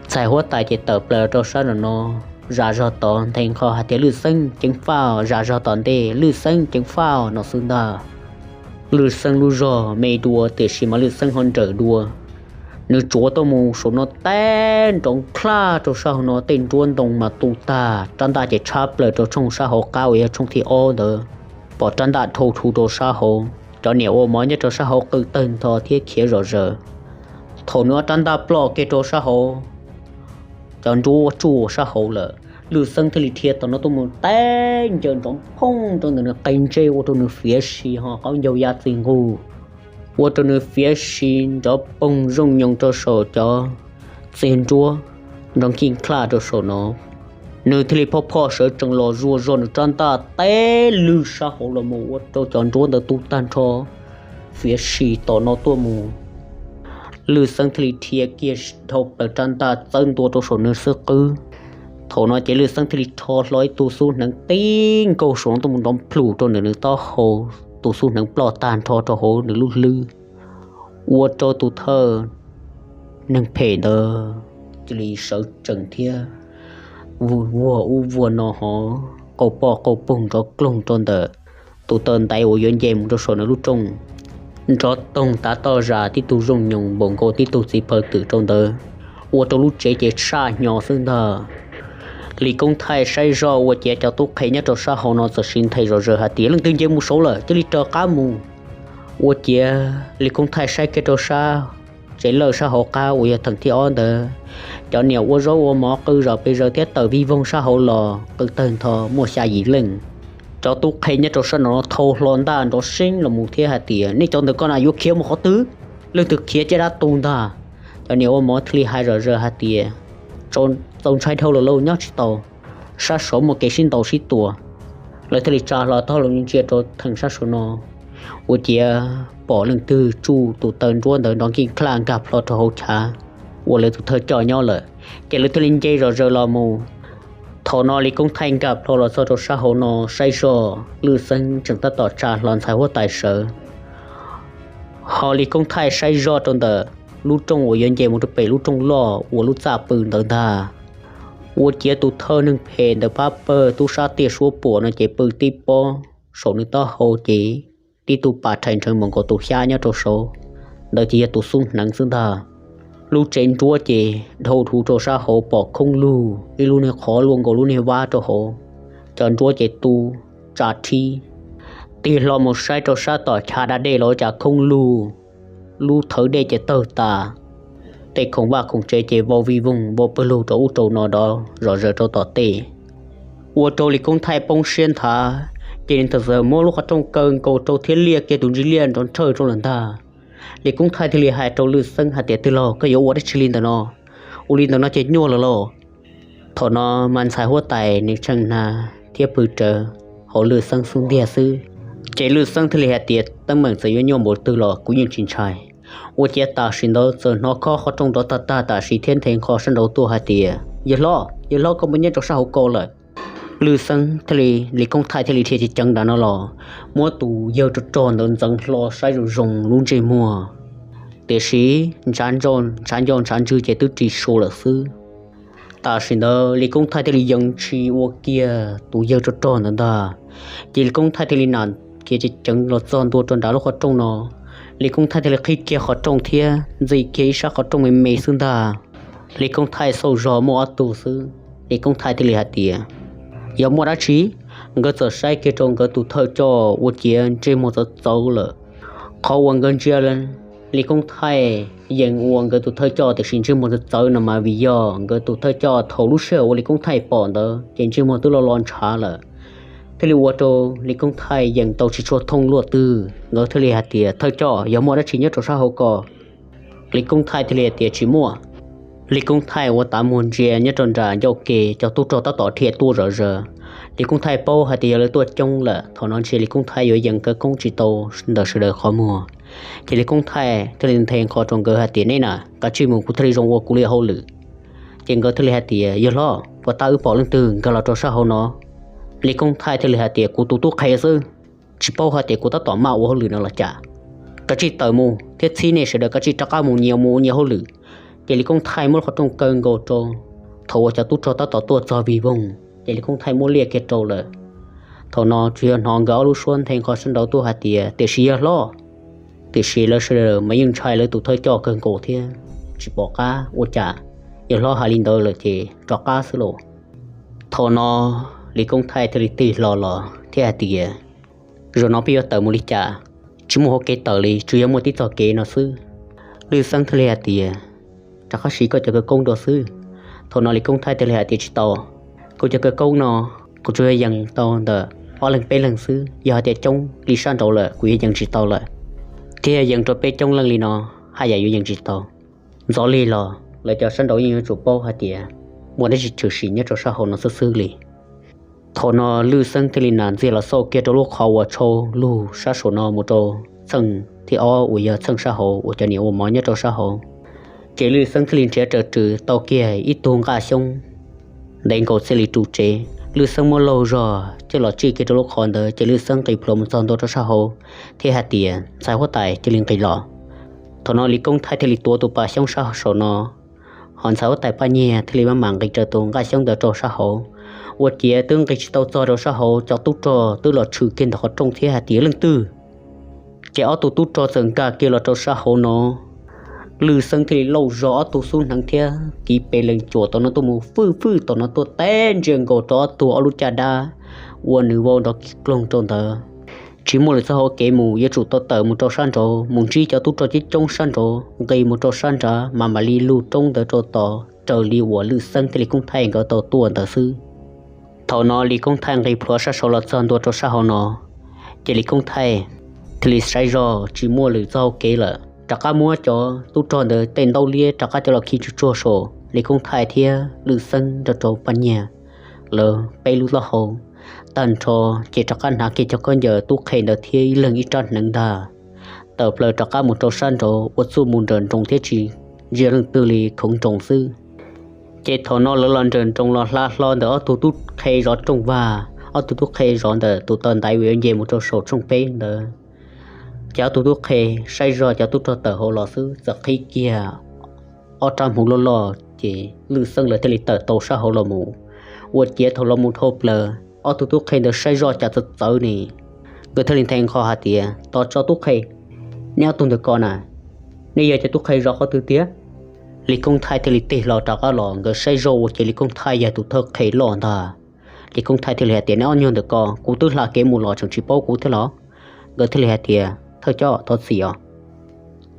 txhais huab tais ces tawm plaws rau sab nraum no, zam zog tod nthe nqho hais tias Lwj Xeeb ceev faj, zam zog tom ntej Lwj Xeeb ceev faj no xwb ntag. Lwj Xeeb lub zog me dua tiam sis mas Lwj Xeeb ho nrawm dua. Nws tsuav tuaj mus saum no teb nrov dlaj rau sab hauv no tej nruab ntoo mas tu tag, rab ntaj ces tshab plaws rau tshooj sab hauv qab uas yog tshooj thib ob ntawd. Pom rab ntaj dhau rhu rau sab hauv, cov niam ua mov nyob rau sab hauv qw tawg ntho thiab khiav zom zaws. Thaum nws ob rab ntaj ploj kiag rau sab hauv, cov nruab tsuj sab hauv lawm. Lwj Xeeb thiaj li dhia tom no tuaj mus teb ncaws nrov phooj rau ntawm nws qe ntsej ua rau nws fiav si ho qaub ncaug ya txi nqug, ua rau nws fiav si nrov poog zooj nyoos rau saum cov txiag nruab nrov nkij nklaj rau saum no. Nws thiaj li phoj phoj sawv tsees los zuaj zog nws rab ntaj teb lwj sab hauv los mus ua rau cov nruab ntawd tu tag nrho fiav si tom no tuaj mus. Lwj Xeeb thiaj li dhia kiag dhau plaws rab ntaj txawb ntua rau saum nws xub qwb. Thaum no ces Lwj Xeeb thiaj li rho hlo ib tug xub hneev tib nkaug saum no tuaj mus nrov plhum rau ntawm nws taub hau, tus xub hneev ploj tag nrho rau hauv nws lub hlwb, ua rau tus thawj neeg phem ntawd cia li sawv tsees thiab vuag ub vuag no hov qau poj qau pug nrov kloog rau ntawm tus taw ntaiv uas yuav nce mus rau saum nws lub rooj. Nrov toog tav toj zas tib tug zooj nyoos npaum nkaus tib tug txiv phaw twm rau ntawd, ua rau lub tsev ces saj hnyo xwb ntag. Lis Koob Thaij saib zoj ua ciav cov tub qhe nyob rau sab hauv no txawm siv nthe zom zaws hais tias leej twg nce mus saud lawm cia li raws qab mus. Ua ciav Lis Koob Thaij saib kiag rau sab tsev lawj sab hauv qab uas yog theem thib ob ntawd, cov niam ua zaub ua mov qw zom pes zaws thiab tawm vij voog sab hauv los qw tawg ntho muaj xya yim leej. Cov tub qhe nyob rau sab no thau hlo ntaj nrov seeb los mus thiab hais tias nej cov ntawm ko na yuav khiav mus qhov twg? Leej twg khiav caj dab tu ntag? Cov niam ua mov thiaj li hais zom zaws hais tias txaus ntshai dhau lawm lauj, nyob tsis tau, sab saud muaj kev sib ntaus sib tua. Lawv thiaj li tsa hlo taub hau los ntsia rau theem sab saud no, ua ciav pom leej twg tsuj tus taw nruab ntawd nrov nkij nklaj nkag plho rau hauv chav uas lawv tus thawj coj nyob lawm, ces lawv thiaj li nce zom zaws los mus. Thaum no Lis Koob Thaij nkag plho los txog rau sab hauv no saib zoj Lwj Xeeb tseem tab tom tsa hlo ntxhais huab tais sawv. Ho Lis Koob Thaij saib zoj rau ntawm lub rooj uas yuav nce mus rau pem lub rooj loj uas lub txaj pw ntawd ntag, ua ciav tus thawj neeg phem ntawd pab pawg tub sab tiaj suab puam no ces pw tib pob saum nws taub hau ces tib tug pas rhais nrheev mus nkaus tus xyab nyob rau saud, ntawd ces yog tus xub hneev xwb ntag. Lub tsev nruab ces dhau dhau rau sab hauv pom khoob lug ib lub niag qhov luaj nkaus lub niag vab rau hauv, cov nruab ces tu tsa rhib. Tig hlo mus saib rau sab tom chav da dej los cas khoob lug, lub thawv dej ces tawg tas, tej khoom vaj khoom tsev ces vau vij voog vau pawg lug rau ub rau no dov zom zaws rau tom tej. Ua rau Lis Koob Thaij poob siab nthav, ces nws txawm muab lub qhov rooj kaw nkaus rau thiab liaj kiag tus ntsis liaj nrov nrhawj rau lawm ntag. Lis Koob Thaij thiaj li hais rau Lwj Xeeb hais tias twg laug, koj yuav ua dab tsi li ntawm no? Ua li ntawm no ces nyuaj lawm lauj. Thaum no mas ntxhais huab tais nws tshee hnav thiab pw rawv hauv Lwj Xeeb xub ntiag xwb. Ces Lwj Xeeb thiaj li hais tias teeb meem txawm yuav nyuaj npaum twg los kuv yeej tsis ntshai. Ua ciav tam sim ntawd txawm hnov khob qhov rooj nrov tag tag tam sim thiab nthe nqho sab nraud tuaj hais tias yawg hlob, yawg hlob, koj puas nyob rau sab hauv ko lawm? Lwj Xeeb thiaj li, Lis Koob Thaij thiaj li dhia ceev ceev nram no los, muab tus yawg rog rog ntawd ntxeev hlo saib zoo zoo lub ntsej muag, tiam sis ntshav nco ntshav ntswg ces twb ris sua lawm xwb. Tam sim ntawd Lis Koob Thaij thiaj li yees ntshis ua kiag tus yawg rog rog ntawd ntag. Ces Lis Koob Thaij thiaj li nam khiav ceev ceev los txog ntua rau nram lub qhov rooj no. Lis Koob Thaij thiaj li qhib kiag qhov rooj thiab ntxi kiag ib sab qhov rooj me me xwb ntag. Lis Koob Thaij xauj zog muaj ob tug xwb, Lis Koob Thaij thiaj li hais tias yog muaj dab tsi? Nkawd txawm saib kiag rau nkawd tus thawj coj ua ciav ntsej muag txawv txawv lawm. Qhov uas nkawd ntsia Lis Koob Thaij yees ua nkawd tus thawj coj tiam sis ntsej muag txawv txawv no mas vim yog nkawd tus thawj coj thaum lub sij hawm uas Lis Koob Thaij pom ntawd ces ntsej muag twb lo lo ntshav lawm, thiaj li ua rau Lis Koob Thaij yees tau tsis tshua thooj luaj twg. Nkawd thiaj li hais tias thawj coj, yog muaj dab tsi nyob rau sab hauv ko? Lis Koob Thaij thiaj li hais tias tsis muaj. Lis Koob Thaij ua tav muag ntsia nyob rau nram ncauj ke cov tub rog tab tom dhia tuaj zom zaws. Lis Koob Thaij paub hais tias yog lawv tuaj coob lawm, thaum no ntshe Lis Koob Thaij yuav yees khawv koob tsis tau ntawm sawv daws qhov muag. Ces Lis Koob Thaij thiaj li nthe nqho rau nkawd hais tias nej na, kav tsij mus, kuv thiaj li zoo ua kuv li hauj lwm. Ces nkawd thiaj li hais tias yawg hlob, puas tab wb pom leej twg nkag los rau sab hauv no? Lis Koob Thaij thiaj li hais tias kuv tus tub qhe xwb, tsis paub hais tias kuv tab tom maj ua hauj lwm no los cas. Kav tsij tawm mus thiab txhib nej sawv daws kav tsij rov qab mus nyias mus ua nyias hauj lwm. Ces Lis Koob Thaij muab lub qhov rooj kaw nkaus rau, thaum uas cov tub rog tab tom tuaj txog vij voog ces Lis Koob Thaij muab liaj kiag rau lawm. Thaum no tsuas yog hnov nkawd ob lub suab nthe nqho sab nraud tuaj hais tias tiam sis yawg hlob, tiam sis lawv sawv daws mas yeej ntshai lawv tus thawj coj kawg nkaus thiab tsis pom qab ua cas. Yawg hlob hais li ntawd lawm ces rov qab xwb lauj. Thaum no Lis Koob Thaij thiaj li tig hlo los thiab hais tias zaum no peb yuav tawm mus li cas? Tsis muaj hauv kev tawm li, tsuas yog muaj tib txoj kev no xwb. Lwj Xeeb thiaj li hais tias rov qab siv koj cov khawv koob dua xwb. Thaum no Lis Koob Thaij thiaj li hais tias, Tsis tau, kuv cov khawv koob no kuv tsuas yuav yees tau ntawm ob leeg peb leeg xwb, yog hais tias coob li sab nraud lawm kuv yuav yees tsis tau lawm, thiab yog yees rau peb coob leej li no haj yam yuav yees tsis tau. Ntxov li los lawv cov sab nraud yeej yuav tsum paub hais tias muaj dab tsi tshwm sim nyob rau sab hauv no xwb xwb li. Thaum no Lwj Xeeb thiaj li nas ntxiag los xauj kiag rau lub qhov uas tshau lug sab saum no mus rau txheej thib ob uas yog txheej sab hauv uas cov niam ua mov nyob rau sab hauv. Ces Lwj Xeeb thiaj li nrhiav raws rws tau kiag ib tug nqaj xyoob ntev nkaus thiaj li ru tsev. Lwj Xeeb muab laug zog coj los tsij kiag rau lub qhov ntawd ces Lwj Xeeb nqis plhuav mus txog ntua rau sab hauv thiab hais tias, Ntxhais huab tais, cia li nqis los. Thaum no Lis Koob Thaij thiaj li tuav tus pas xyoob sab saum no, ho ntxhais huab tais Paj Nyiag thiaj li maj mam nqis raws tus nqaj xyoob ntawd rau sab hauv. Ua ciav twb nqis tsis tau txog rau sab hauv, cov tub rog twb los tshwm kiag ntawm qhov rooj thiab hais tias, Leej twg? Ces ob tug tub rog txawm nkag kiag los rau sab hauv no. Lwj Xeeb thiaj li lauj zog ob tug xub hneev thiab kiv pes lees cuam tom no tuaj mus fwj fwj tom no tuaj teb ntsia nkaus rau ob tug ob lub caj dab uas nws vau nrov kig kloog rau ntawd. Tsis muaj lwm txoj hauv kev mus, yuav tsum tau tawm mus rau sab nraud mus ntsib cov tub rog coob coob sab nraud, nqis mus rau sab nrad mas mam li lug roob ntawd rau tod raws li uas Lwj Xeeb thiab Lis Koob Thaij nkawd tau tuaj ntawd xwb. Thaum no Lis Koob Thaij nqis plhuav sab saud los txog ntua rau sab hauv no, ces Lis Koob Thaij thiaj li saib zog tsis muaj lwm txoj hauv kev lawm, rov qab muab cov tub rog ntawd tej ntaub liab rov qab coj los khi tsuj tsuag saum Lis Koob Thaij thiab Lwj Xeeb nrog rau Paj Nyiag lawv peb lub taub hau. Tag nrho ces rov qab hnav kiag cov khaub ncaws tub qhe ntawd thiab ib leeg ib rab hneev ntag, tawm plaws rov qab mus rau sab nraud ua txuj mus nrawm nroos thiab tsis ntsia leej twg li, khoov nroos xwb. Ces thaum no lawv los nrawm nroos los hla hlo ntawm ob tug tub qhe zov rooj vag, ob tug tub qhe zov ntawm tus tau ntaiv uas yuav nce mus rau saum tshooj peb ntawd. Ces ob tug tub qhe saib zog cov tub rog tawm hauv los xwb txawm qhib kiag ob rab hmuv loj loj, ces Lwj Xeeb lawv thiaj li tawm tau sab hauv los mus. Ua ciav thaum los mus dhau plaws, ob tug tub qhe ntawd saib zoj cas txawv txawv ne, nkawd thiaj li nthe nqho hais tias, Tov tso tub qhe, neb ob tug ntawm ko na, nej yog cov tub qhe zov qhov twg tiag? Lis Koob Thaij thiaj li tig hlo rov qab los, nkawd saib zoj ua ciav Lis Koob Thaij yog tus thawj qhe loj ntag. Lis Koob Thaij thiaj li hais tias, Neb ob nyuag ntawm ko kuv twb hla kev mus los tseem tsis paub kuv thiab los? Nkawd thiaj li hais tias, Thawj coj, thov txim os,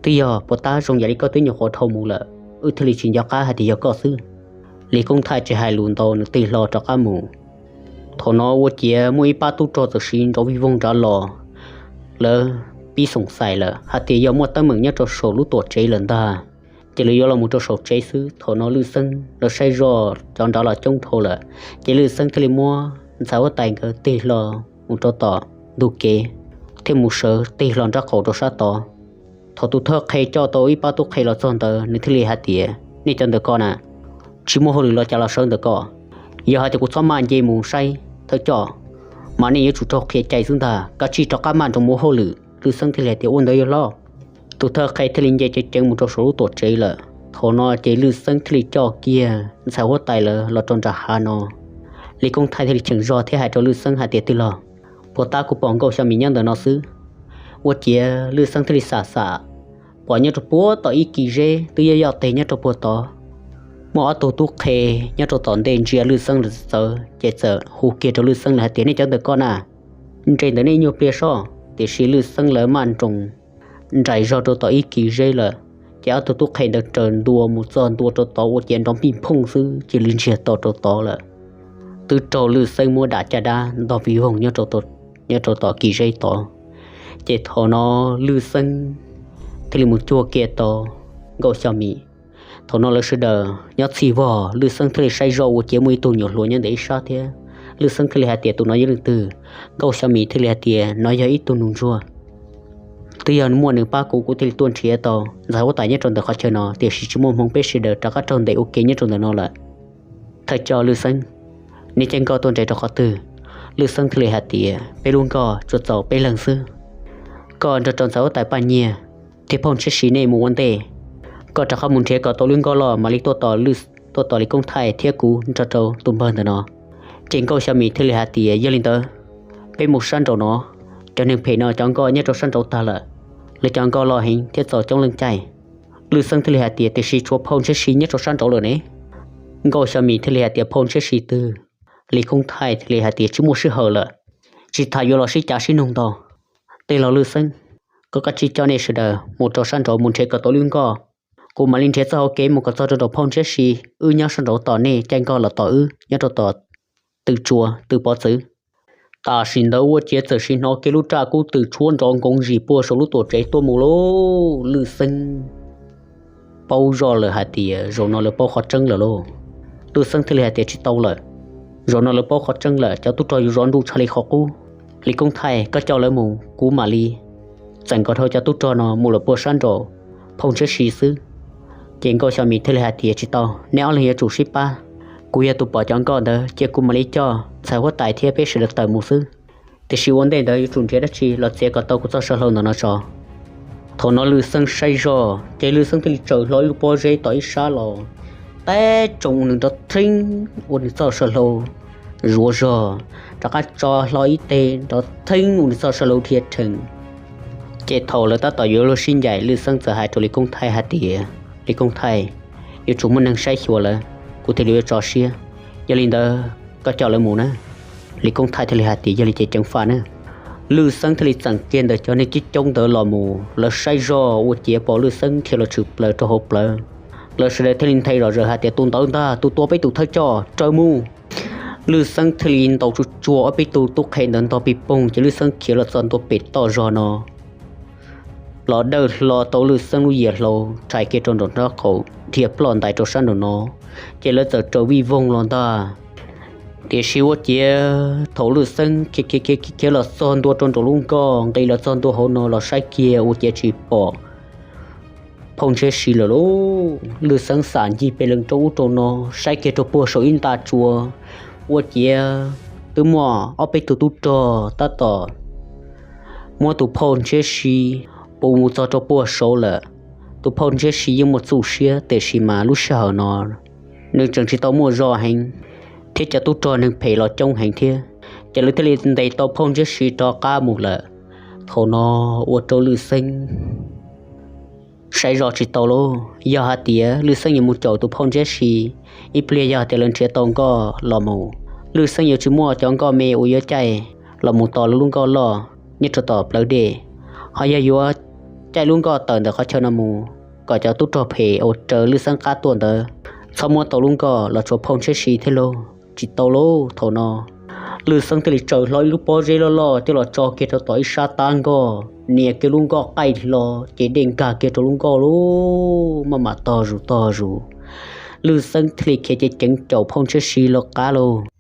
twb yog puas tab zoo yam li koj twb nyuam qhuav dhau mus lawm, wb thiaj li tsis nco qab hais tias yog koj xwb. Lis Koob Thaij tsis hais lus ntau, nws tig hlo rov qab mus. Thaum no ua ciav muaj ib pab tub rog txawm siv nrov vij voog nrad los, lawv pib xoom xais lawm hais tias yog muaj teeb meem nyob rau saum lub tuam tsev lawm ntag, ces lawv yuav los mus rau saum tsev xwb. Thaum no Lwj Xeeb lawv saib zoj cov nrad los coob dhau lawm, ces Lwj Xeeb thiaj li muab ntxhais huab tais nkawd tig hlo mus rau tom ntug kev, thiab mus sawv tig hlo nraub qaum rau sab tod. Thaum tus thawj qhe coj tau ib pab tub qhe los txog ntawd, nws thiaj li hais tias, Nej cov ntawm ko na, tsis muaj hauj lwm los cas los sawv ntawm ko? Yog hais tias kuv txhob maj nce mus saib thawj coj, mas nej yuav tsum raug qhia cai xwb ntag, kav tsij rov qab maj nroos mus hauj lwm. Lwj Xeeb thiaj li hais tias, Ua ntawd yog hlob. Tus thawj qhe thiaj li nce ceev ceev mus rau saum lub tuam tsev lawm. Thaum no ces Lwj Xeeb thiaj li coj kiag ntxhais huab tais lawv los rau nram hav no. Lis Koob Thaij thiaj li cheem zog thiab hais rau Lwj Xeeb hais tias, Tij laug, puas tab kuv pom Nkauj Xya Mim nyob ntawm no xwb. Ua ciav Lwj Xeeb thiaj li xam xam, pom nyob rau puag tom ib kis zeb twb yoj yoj teg nyob rau puag tod, muaj ob tug tub qhe nyob rau tom ntej ntsia Lwj Xeeb lawv txawv, ces txawm hu kiag rau Lwj Xeeb lawv hais tias, Nej cov ntawm ko na, nres ntawm nej nyuag pliag soj. Tiam sis Lwj Xeeb lawv maj nroos nraim zog rau tom ib kis zeb lawm, ces ob tug tub qhe ntawd raws ntua mus txog ntua rau tod ua ciav nrov npij nphooj xwb cia li ntsiag to rau tod lawm. Twb raug Lwj Xeeb muab dam caj dab ntog vij voog nyob rau tom kis zeb tod. Ces thaum no Lwj Xeeb thiaj li mus cuag kiag tau Nkauj Xya Mim. Thaum no lawv sawv daws nyob txhij vog, Lwj Xeeb thiaj li saib zoj ua ciav muaj ib tug nyuam hluas nyob ntawm ib sab thiab. Lwj Xeeb thiaj li hais tias, Tus no yog leej twg? Nkauj Xya Mim thiaj li hais tias, Nov yog ib tug nus ntsuag. Twb yog muaj nws pab kuv, kuv thiaj li tuaj nrhiav tau ntxhais huab tais nyob rau ntawm qhov chaw no, tiam sis tsis muaj hmoo peb sawv daws rov qab raug ntes ua ke nyob rau ntawm no lawm. Thawj coj Lwj Xeeb, nej caij nkoj tuaj nres rau qhov twg? Lwj Xeeb thiaj li hais tias, Peb lub nkoj tsuas txaus peb leeg xwb. Koj nrog rau ntxhais huab tais Paj Nyiag thiab phauj Ntshiab Si nej mus ua ntej. Koj rov qab mus nrhiav kom tau lub nkoj loj mam li tuaj tos Lwj, tuaj tos Lis Koob Thaij thiab kuv nrog rau tus npawg ntawm no. Ces Nkauj Xya Mim thiaj li hais tias, Yog li ntawd, peb mus sab nraum no. Cov neeg phem no cov nkoj nyob rau sab nraud tag lawm, lawv cov nkoj loj heev thiab txaus coob leej caij. Lwj Xeeb thiaj li hais tias, Tiam sis tshuav phauj Ntshiab Si nyob rau sab nraud lawm ne. Nkauj Xya Mim thiaj li hais tias, Phauj Ntshiab Si twg? Lis Koob Thaij thiaj li hais tias, Tsis muaj sij hawm lawm, tsis tas yuav los sib cav sib nug ntau. Tej laus Lwj Xeeb, koj kav tsij coj nej sawv daws mus rau sab nraud mus nrhiav kom tau lub nkoj, Kuv mam li nrhiav txoj hauv kev mus kom txog rau nraum phauj ntshiab si, wb nyob sab nraud tos nej, caij nkoj los tos wb nyob rau tom tw tsua tw pov txwv. Tam sim ntawd Ua Ciav txawm sim hnov kiag lub raj kub twm tshuab nrov nkoov zis puag saum lub tuam tsev tuaj mus lauj. Lwj Xeeb paub zoj lawm hais tias zaum no lawv paub qhov tseeb lawm lauj. Lwj Xeeb thiaj li hais tias tsis tau lawm, zaum no lawv paub qhov tseeb lawm, cov tub rog yuav zov nruj tshaj li qhov qub. Lis Koob Thaij, koj coj lawv mus, kuv mam li txeem kom dhau cov tub rog no mus lawm puag sab nraum phauj ntshiab si xwb. Ces Nkauj Xyo Mis thiaj li hais tias tsis tau, nej ob leeg yuav tsum sib pab. Kuv yog tus pom cov nkoj ntawd ces kuv mam li coj ntxhais huab tais thiab peb sawv daws tawm mus xwb. Tiam sis ua ntej ntawd yuav tsum nrhiav dab tsi los txiav kom tau kuv txoj saw hlau ntawm no tso. Thaum no Lwj Xeeb saib zog ces Lwj Xeeb thiaj li tsaws hlo ib lub pob zeb tom ib sab los, teb tsoo ua nws nrov theeb ua nws txoj saw hlau zuav zog, rov qab tso hlo ib teg nrov theeb ua nws txoj saw hlau dhia rhees. Ces thaum lawv tab tom yuav luag sib ncaim, Lwj Xeeb txawm hais rau Lis Koob Thaij hais tias, Lis Koob Thaij, yuav tsum muaj neeg saib xyuas lawv, kuv thiaj li yuav tso siab. Yog li ntawd koj coj lawv mus na. Lis Koob Thaij thiaj li hais tias yog li ces ceev faj na. Lwj Xeeb thiaj li txeem kiag ntawm cov neeg coob coob ntawd los mus, lawv saib zog Ua Ciav pom Lwj Xeeb dhia los tshwm plaws rau hauv plawv, lawv sawv daws thiaj li nthe zom zaws hais tias tus ntawd ntag, tus tua peb tus thawj coj, raws mus. Lwj Xeeb thiaj li ntaus tsuj tsuag ob peb tug tub qhe ntawd ntog pig poog ces Lwj Xeeb khiav los txog ntua pem toj zog no los dawj hlo tau Lwj Xeeb lub yias hlau rhais kiag rau nraum nraub qaum dhia ploj ntais rau sab nraum no, ces lawv txawm raws vij voog los ntag. Tiam sis Ua Ciav thaum Lwj Xeeb khiav khiav khiav los txog ntua rau nraum lub nkoj nqis los txog ntua hauv no los saib kiag Ua Ciav tsis pom phauj ntshiab si lawm lauj. Lwj Xeeb xam ncig pes lees rau ub rau no, saib kiag rau puag saum ib nta tsua, Ua Ciav twb muaj ob peb tug tub rog tab tom muab tus phauj ntshiab si puv mus txog rau puag saud lawm. Tus phauj ntshiab si yeej muaj txuj siab tiam sis mas lub sij hawm no nws tseem tsis tau muaj zog heev, thiab cov tub rog neeg phem los coob heev thiab, ces lawv thiaj li ntes tau phauj ntshiab si rov qab mus lawm. Thaum no ua rau Lwj Xeeb saib zog tsis tau lauj. Yog hais tias Lwj Xeeb yuav mus caum tus phauj ntshiab si, ib pliag yog hais tias lawv nrhiav tau nkoj los mus, Lwj Xeeb yuav tsis muaj cov nkoj me uas yuav caij los mus tos lub nkoj loj nyob rau tom plawv dej, ho yog yuav caij lub nkoj tawm ntawm qhov chaw no mus kom cov tub rog phem uas raws Lwj Xeeb qab tuaj ntawd txhob muab tau lub nkoj los tshuav phauj ntshiab si thiab lauj. Tsis tau lauj. Thaum no Lwj Xeeb thiaj li tsaws hlo ib lub pob zeb loj loj coj los tso kiag rau tom ib sab tab nkoj, nias kiag lub nkoj qaij hlo, ces dej nkag kiag rau lub nkoj lauj, maj mam tog zus tog zus. Lwj Xeeb thiaj li khiav ceev ceev caum phauj ntshiab si lawv qab lauj.